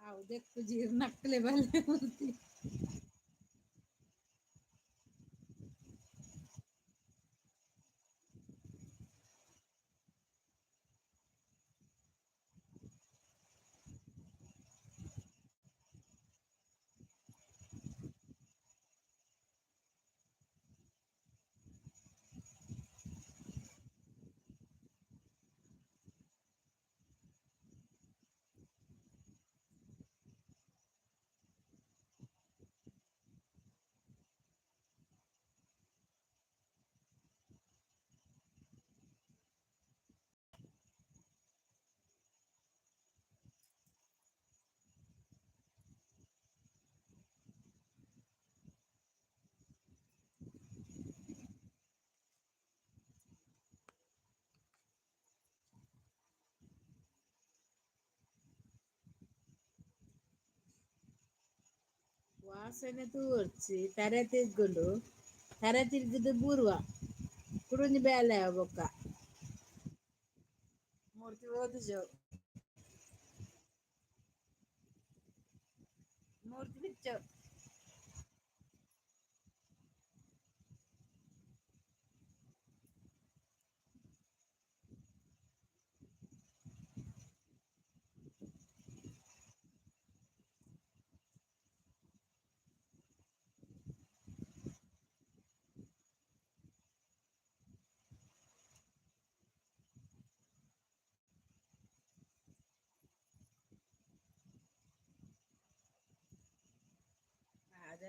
ಅವು ದೆಕ್ಕುಜಿ ಇರ್ ನಕ್ಕಲೆ ಬಲೆ ಮೂರ್ತಿ. ವಾಸನೆ ತೂವೊರ್ಚಿ ತರೆ ತಿರ್ಗುಂಡು ತರೆ ತಿರ್ಗುದು ಬೂರ್ವ ಕುಡೊಂಜಿ ಬೇಲೆ ಬೊಕ್ಕ ಮೂರ್ತಿ ಓದುಜು ಮೂರ್ತಿ ಬಿಚ್ಚು.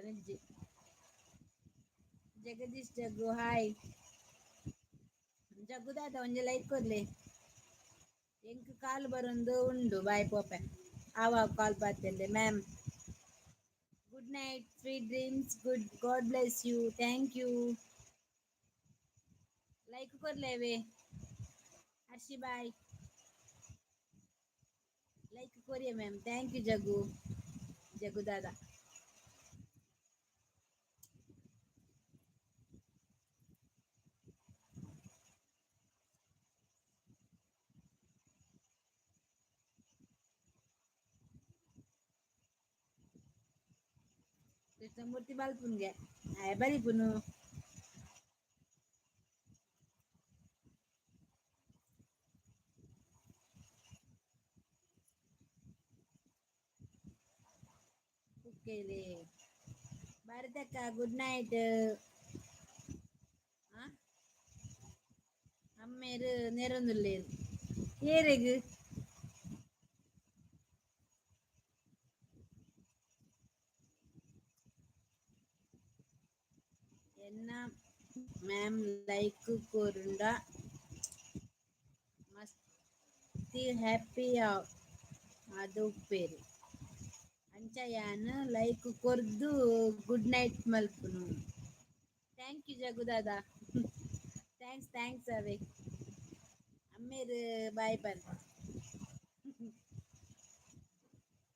ದಾನಿಜ್ಜಿ. ಜಗದೀಶ್ ಜಗ್ಗು ಹಾಯ್. ಜಗ್ಗು ದಾದ ಒಂಜಿ ಲೈಕ್ ಕೊರ್ಲೆ. ಎಂಕ್ ಕಾಲ್ ಬರೊಂದು ಉಂಡು, ಬಾಯ್ ಪೋಪೆ. ಆವ ಕಾಲ್ ಪಾತೆರ್ಲೆ ma'am. Good night, sweet dreams, good God bless you, thank you. Like ಕೊರ್ಲೇವೆ Harshi bye. Like Korea ma'am, thank you Jaggu. Jaggu Dada. Krishnamurthy ಬಾಲ್ಪುನ್ಗೆ ಆಯ್ ಬರಿಪುನು. ಕುಕ್ಕೇಲಿ ಭಾರತಕ್ಕ ಗುಡ್ ನೈಟ್. ಅಮ್ಮೇರು ನೆರೊಂದುಲ್ಲೇರು ಏರೆಗ್? ಎನ್ನ ಮ್ಯಾಮ್ ಲೈಕ್ ಕೊರುಂಡ ಮಸ್ತ್ ಹ್ಯಾಪಿ ಆದ್ ಉಪ್ಪೇರು. ಅಂಚ ಯಾನ್ ಲೈಕ್ ಕೊರ್ದು ಗುಡ್ ನೈಟ್ ಮಲ್ಪುನು. Thank you ಜಗ್ಗು ದಾದಾ, thanks thanks ಅವೇ. ಅಮ್ಮೇರು ಬಾಯ್ ಪನ್.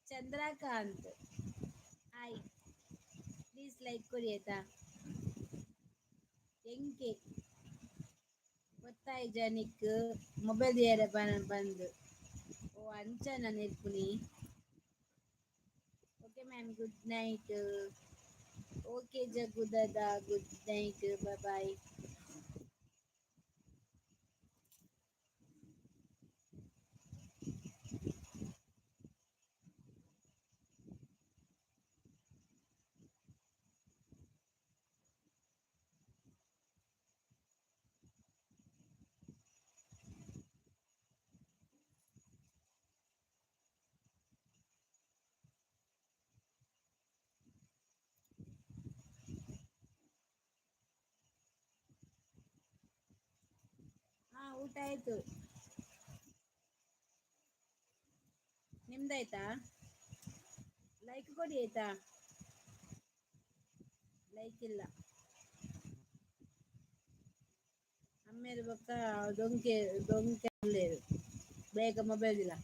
ಚಂದ್ರಕಾಂತ್ ಹಾಯ್, ಪ್ಲೀಸ್ ಲೈಕ್ ಕೊರಿ ಆಯ್ತಾ. ಎಂಕೆ ಗೊತ್ತಾಯ್ಜ ನಿಕ್ ಮೊಬೈಲ್ ದಿಯರೆ ಬಂದ್ ಓ ಅಂಚನ ನೆರ್ಪುನಿ. Okay ma'am, good night. Okay Jaggu Dada, good night, bye bye. ಹಾ ಊಟ ಆಯ್ತು, ನಿಮ್ದಾಯ್ತಾ? ಲೈಕ್ ಕೊಡಿ ಆಯ್ತಾ. ಲೈಕ್ ಇಲ್ಲ. ಅಮ್ಮೇರು ಬೊಕ್ಕ ದೊಂಕೆ ದೊಂಕೆ ಉಲ್ಲೇರು ಬೇಗ ಮೊಬೈಲ್ ಇಲ್ಲ.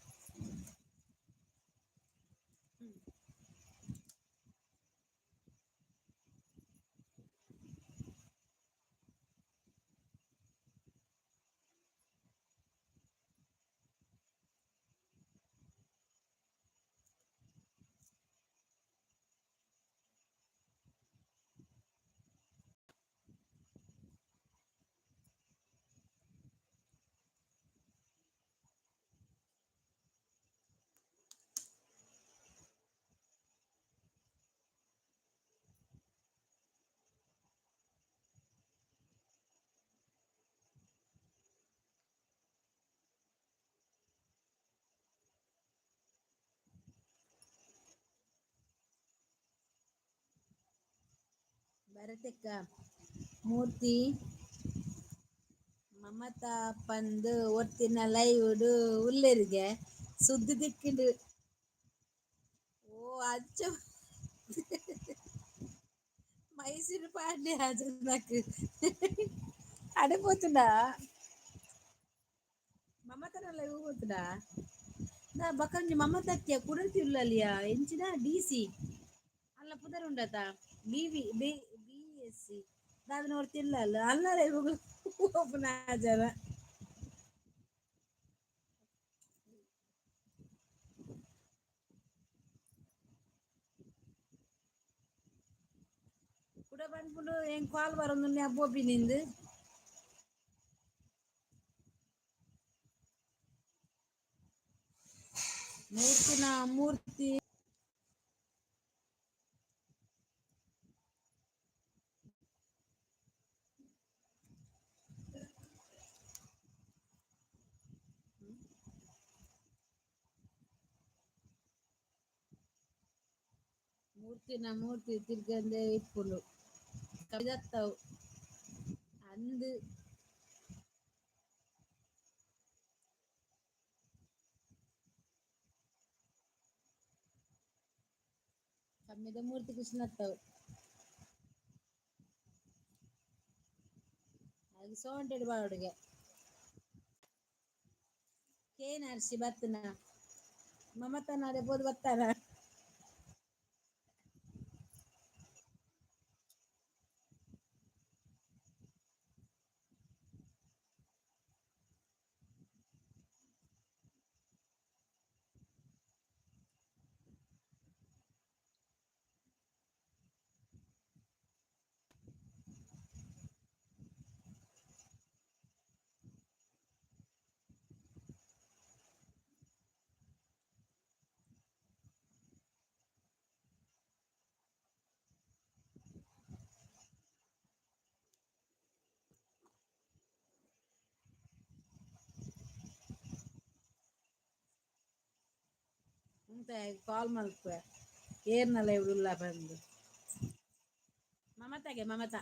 ಭರತಕ್ಕ ಮೂರ್ತಿ ಮಮತಾ ಪಂದ್ ಒರ್ತಿನ ಲೈವ್ ಉಲ್ಲೆರಿಗೆ ಸುದ್ದಿ ತಿಕ್ಕಿಂಡು. ಓ ಅಂಚ ಮೈಸೂರು ಪಾಡ್ಲೆ ಜನಕ್ ಅಡೆ ಪೋತುಂಡ ಮಮತನ ಲೈವ್ ಪೋತುಂಡ ನಾ ಬೊಕ ಒಂಜಿ ಮಮತಕ್ಕೆ ಕುಡಲ್ತಿ ಉಲ್ಲಲಿಯ ಎಂಚಿನ ಡಿ ಸಿ ಅಲ್ಲ ಪುದರ್ ಉಂಡತ B V B B S C ದಾದನ ಒರ್ತಿ ಅಲ್ಲ ಅಲ್ಲ ಲೈವ್ ಓಪನ್ ಜನ. ಕುಡ ಪನ್ಪುಂಡು ಎಂಕ್ ಕಾಲ್ ಬರೊಂದುಂಡು ಪೋಪಿ ನಿಂದು. ಮೂರ್ತಿನ ಮೂರ್ತಿ. ಮೂರ್ತಿನ ಮೂರ್ತಿ ತಿರ್ಗಂದೆ ಇಪ್ಪುಂಡು ಕವಿದತ್ತವು ಅಂದ್. ಕಮ್ಮಿದ ಮೂರ್ತಿ ಕೃಷ್ಣತ್ತವು. ಅದು ಸೋಂಟೆಡ್ ಬಾವಡಿಗೆ ಕೇನ್ ಅರ್ಶಿ ಬತ್ತನ ಮಮತನಾಡೆ ಬೋದು ಬತ್ತಾನ. ಉಂತೆ ಕಾಲ್ ಮಲ್ಪುವೆ ಏರ್ನಲ ಇವ್ರುಲ್ಲ ಬಂದು ಮಮತಾಗೆ ಮಮತಾ.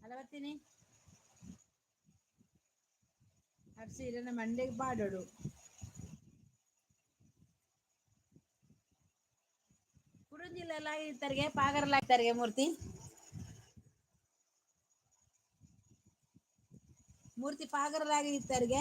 ಅಲ್ಲ ಬರ್ತೀನಿ ಅರ್ಸಿ ಇರನ ಮಂಡೆಗೆ ಪಾಡೋಡು. ಕುಡುಂಜಿಲೆಲ್ಲ ಇತ್ತರಿಗೆ ಪಾಗರಲ್ಲ ಇತ್ತರಿಗೆ ಮೂರ್ತಿ ಮೂರ್ತಿ ಪಾಗರಲಾಗಿ ಇತ್ತರಿಗೆ.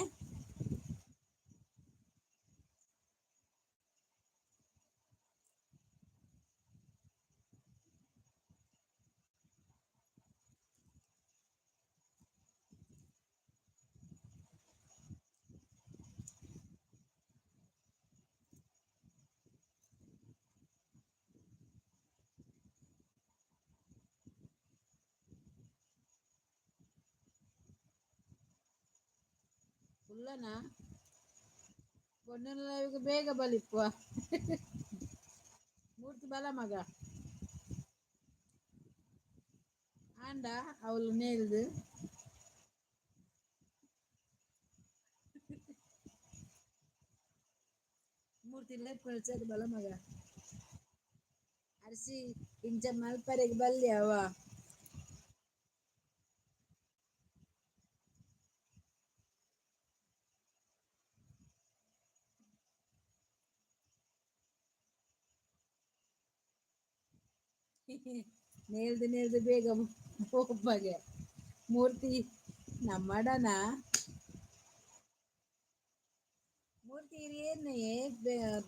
ಉಲ್ಲನ ಪೊಣ್ಣುಲ ಬೇಗ ಬಲಿಪ್ಪುವ ಮೂರ್ತಿ ಬಲ ಮಗ ಆಂಡ ಅವಳು ನೇಲ್ದು ಮೂರ್ತಿ ಲೆಪ್ಪು ಬಲ ಮಗ ಅರಸಿ ಇಂಚ ಮಲ್ಪರೆಗ್ ಬಲ್ಯ ಅವ. ನೇಲ್ದು ನೇಲ್ದು ಬೇಗ ಪೋಪಗೆ ಮೂರ್ತಿ ನಮ್ಮಡನ ಮೂರ್ತಿ ಏನೇ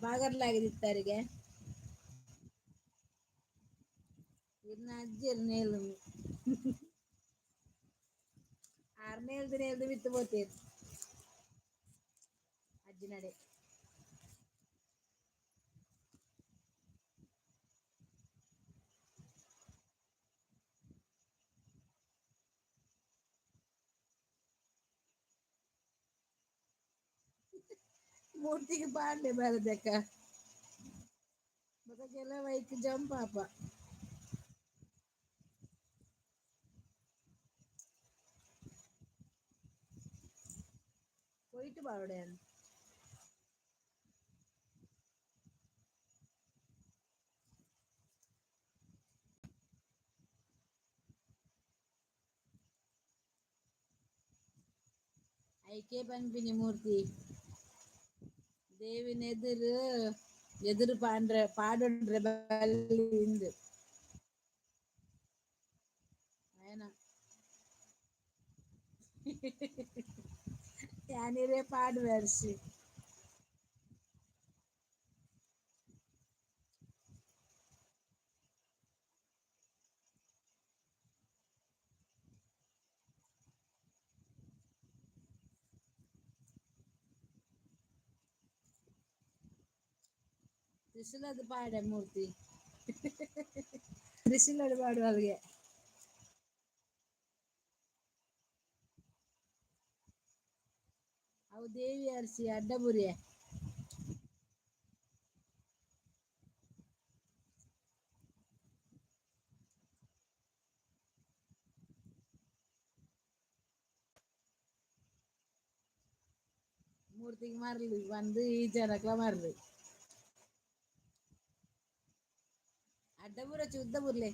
ಬಾಗರ್ಲಾಗಿದಿತ್ತಾರಿಗೆ ಇರ್ನ ಅಜ್ಜಿಯರ್ ನೇಲು ಆರ್ ನೇಲ್ದು ನೇಲ್ದು ಬಿತ್ತು ಪೋತೇರು ಅಜ್ಜಿ ನಡೆ. ಮೂರ್ತಿಗೆ ಪಾಂಡೆ ಬರದಕ್ಕ ಬೊಕ ಕೆಲವು ಐಕ್ ಜಂಪ್ ಆಪ. ಪೋಯಿಟ್ ಬಾವಡೆ. ಐಕೆ ಪನ್ಪಿನಿ ಮೂರ್ತಿ ದೇವಿನ ಎದುರು ಎದುರು ಪಾಂಡ್ರೆ ಪಾಡೊಂಡ್ರೆ ಬಲ್ಲಿ ಇಂದು ಅಯನ ಯಾನಿರೇ ಪಾಡುವೆ ಅರ್ಶಿ. ತ್ರಿಶೂಲದ ಪಾಡೆ ಮೂರ್ತಿ. ತ್ರಿಶೂಲದ ಪಾಡುವಲ್ಗೆ. ಅವು ದೇವಿ ಅರಸಿ ಅಡ್ಡಬುರಿಯ. ಮೂರ್ತಿಗೆ ಮಾರ್ಲಿ ಬಂದು ಈ ಜನಕ್ಲ ಮಾರ್ಲಿ. ಅಡ್ಡಬುರ ಉದ್ದ ಬುರ್ಲೆ.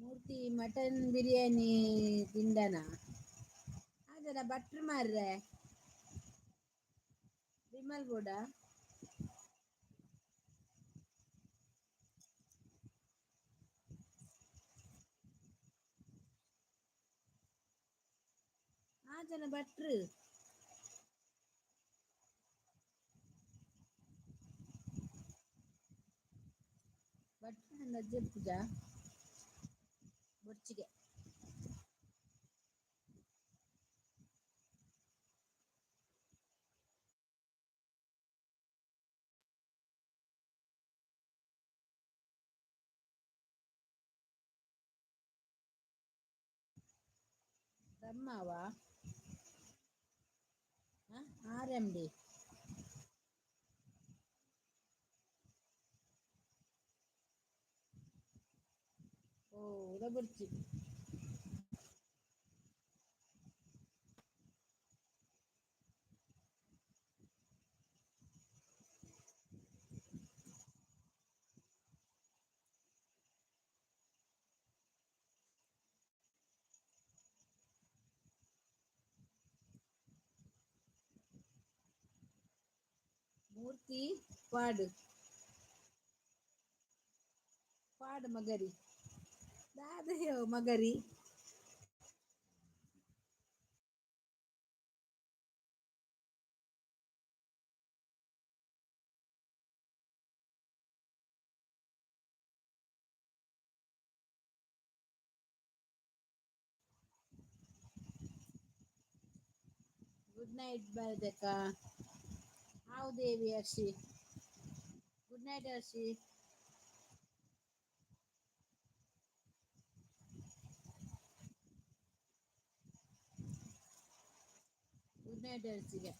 ಮೂರ್ತಿ ಮಟನ್ ಬಿರಿಯಾನಿ ತಿಂದನ? ಅದರ ಬಟ್ರ್ ಮಾರ್ರೆ. ವಿಮಲ್ ಬೋಡ? ಆ ಜನ ಭಟ್ರು. ಭಟ್ರು ಅಜ್ಜೆ ಪೂಜಾ ಬೊರ್ಚಿಗೆ. ಬ್ರಹ್ಮವ ಆರ್ ಎಂ ಡಿ. ಓ ಉದ ಬೊರ್ಚಿ. ಮೂರ್ತಿ ಪಾಡು ಪಾಡು ಮಗರಿ ದಾದಯೋ ಮಗರಿ. Good night ಬಾರದಕ್ಕ. ಹಾವು ದೇವಿ Harshi. Good night Harshi. Good night ಹರ್ಷಿಗೆ.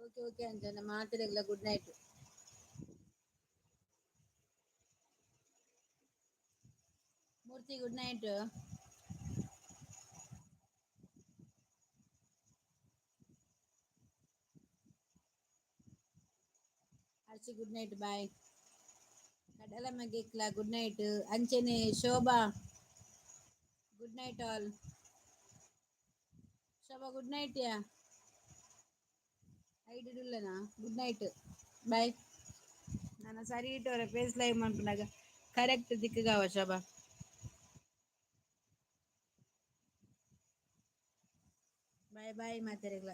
Okay okay Anjana ಮಾತಾಡಲ್ಲ. Good night Murthy. Good night Harshi. Good night bye. ಕಡಲ ಮಗೆಕ್ಲ ಗುಡ್ ನೈಟ್. ಅಂಚನೆ Shobha good night all. Shobha good night. Yeah ಐಡಿಡುಲ್ಲನಾ? Good night bye. ನಾನು ಸರಿ ಇಟ್ಟವರೆ ಫೇಸ್ ಲೈವ್ ಮನ್ಪುನಾಗ ಕರೆಕ್ಟ್ ದಿಕ್ಕುಗಾವ ಶೋಭಾ. Bye bye ಮಾತಾಡಿಗ್ಲ.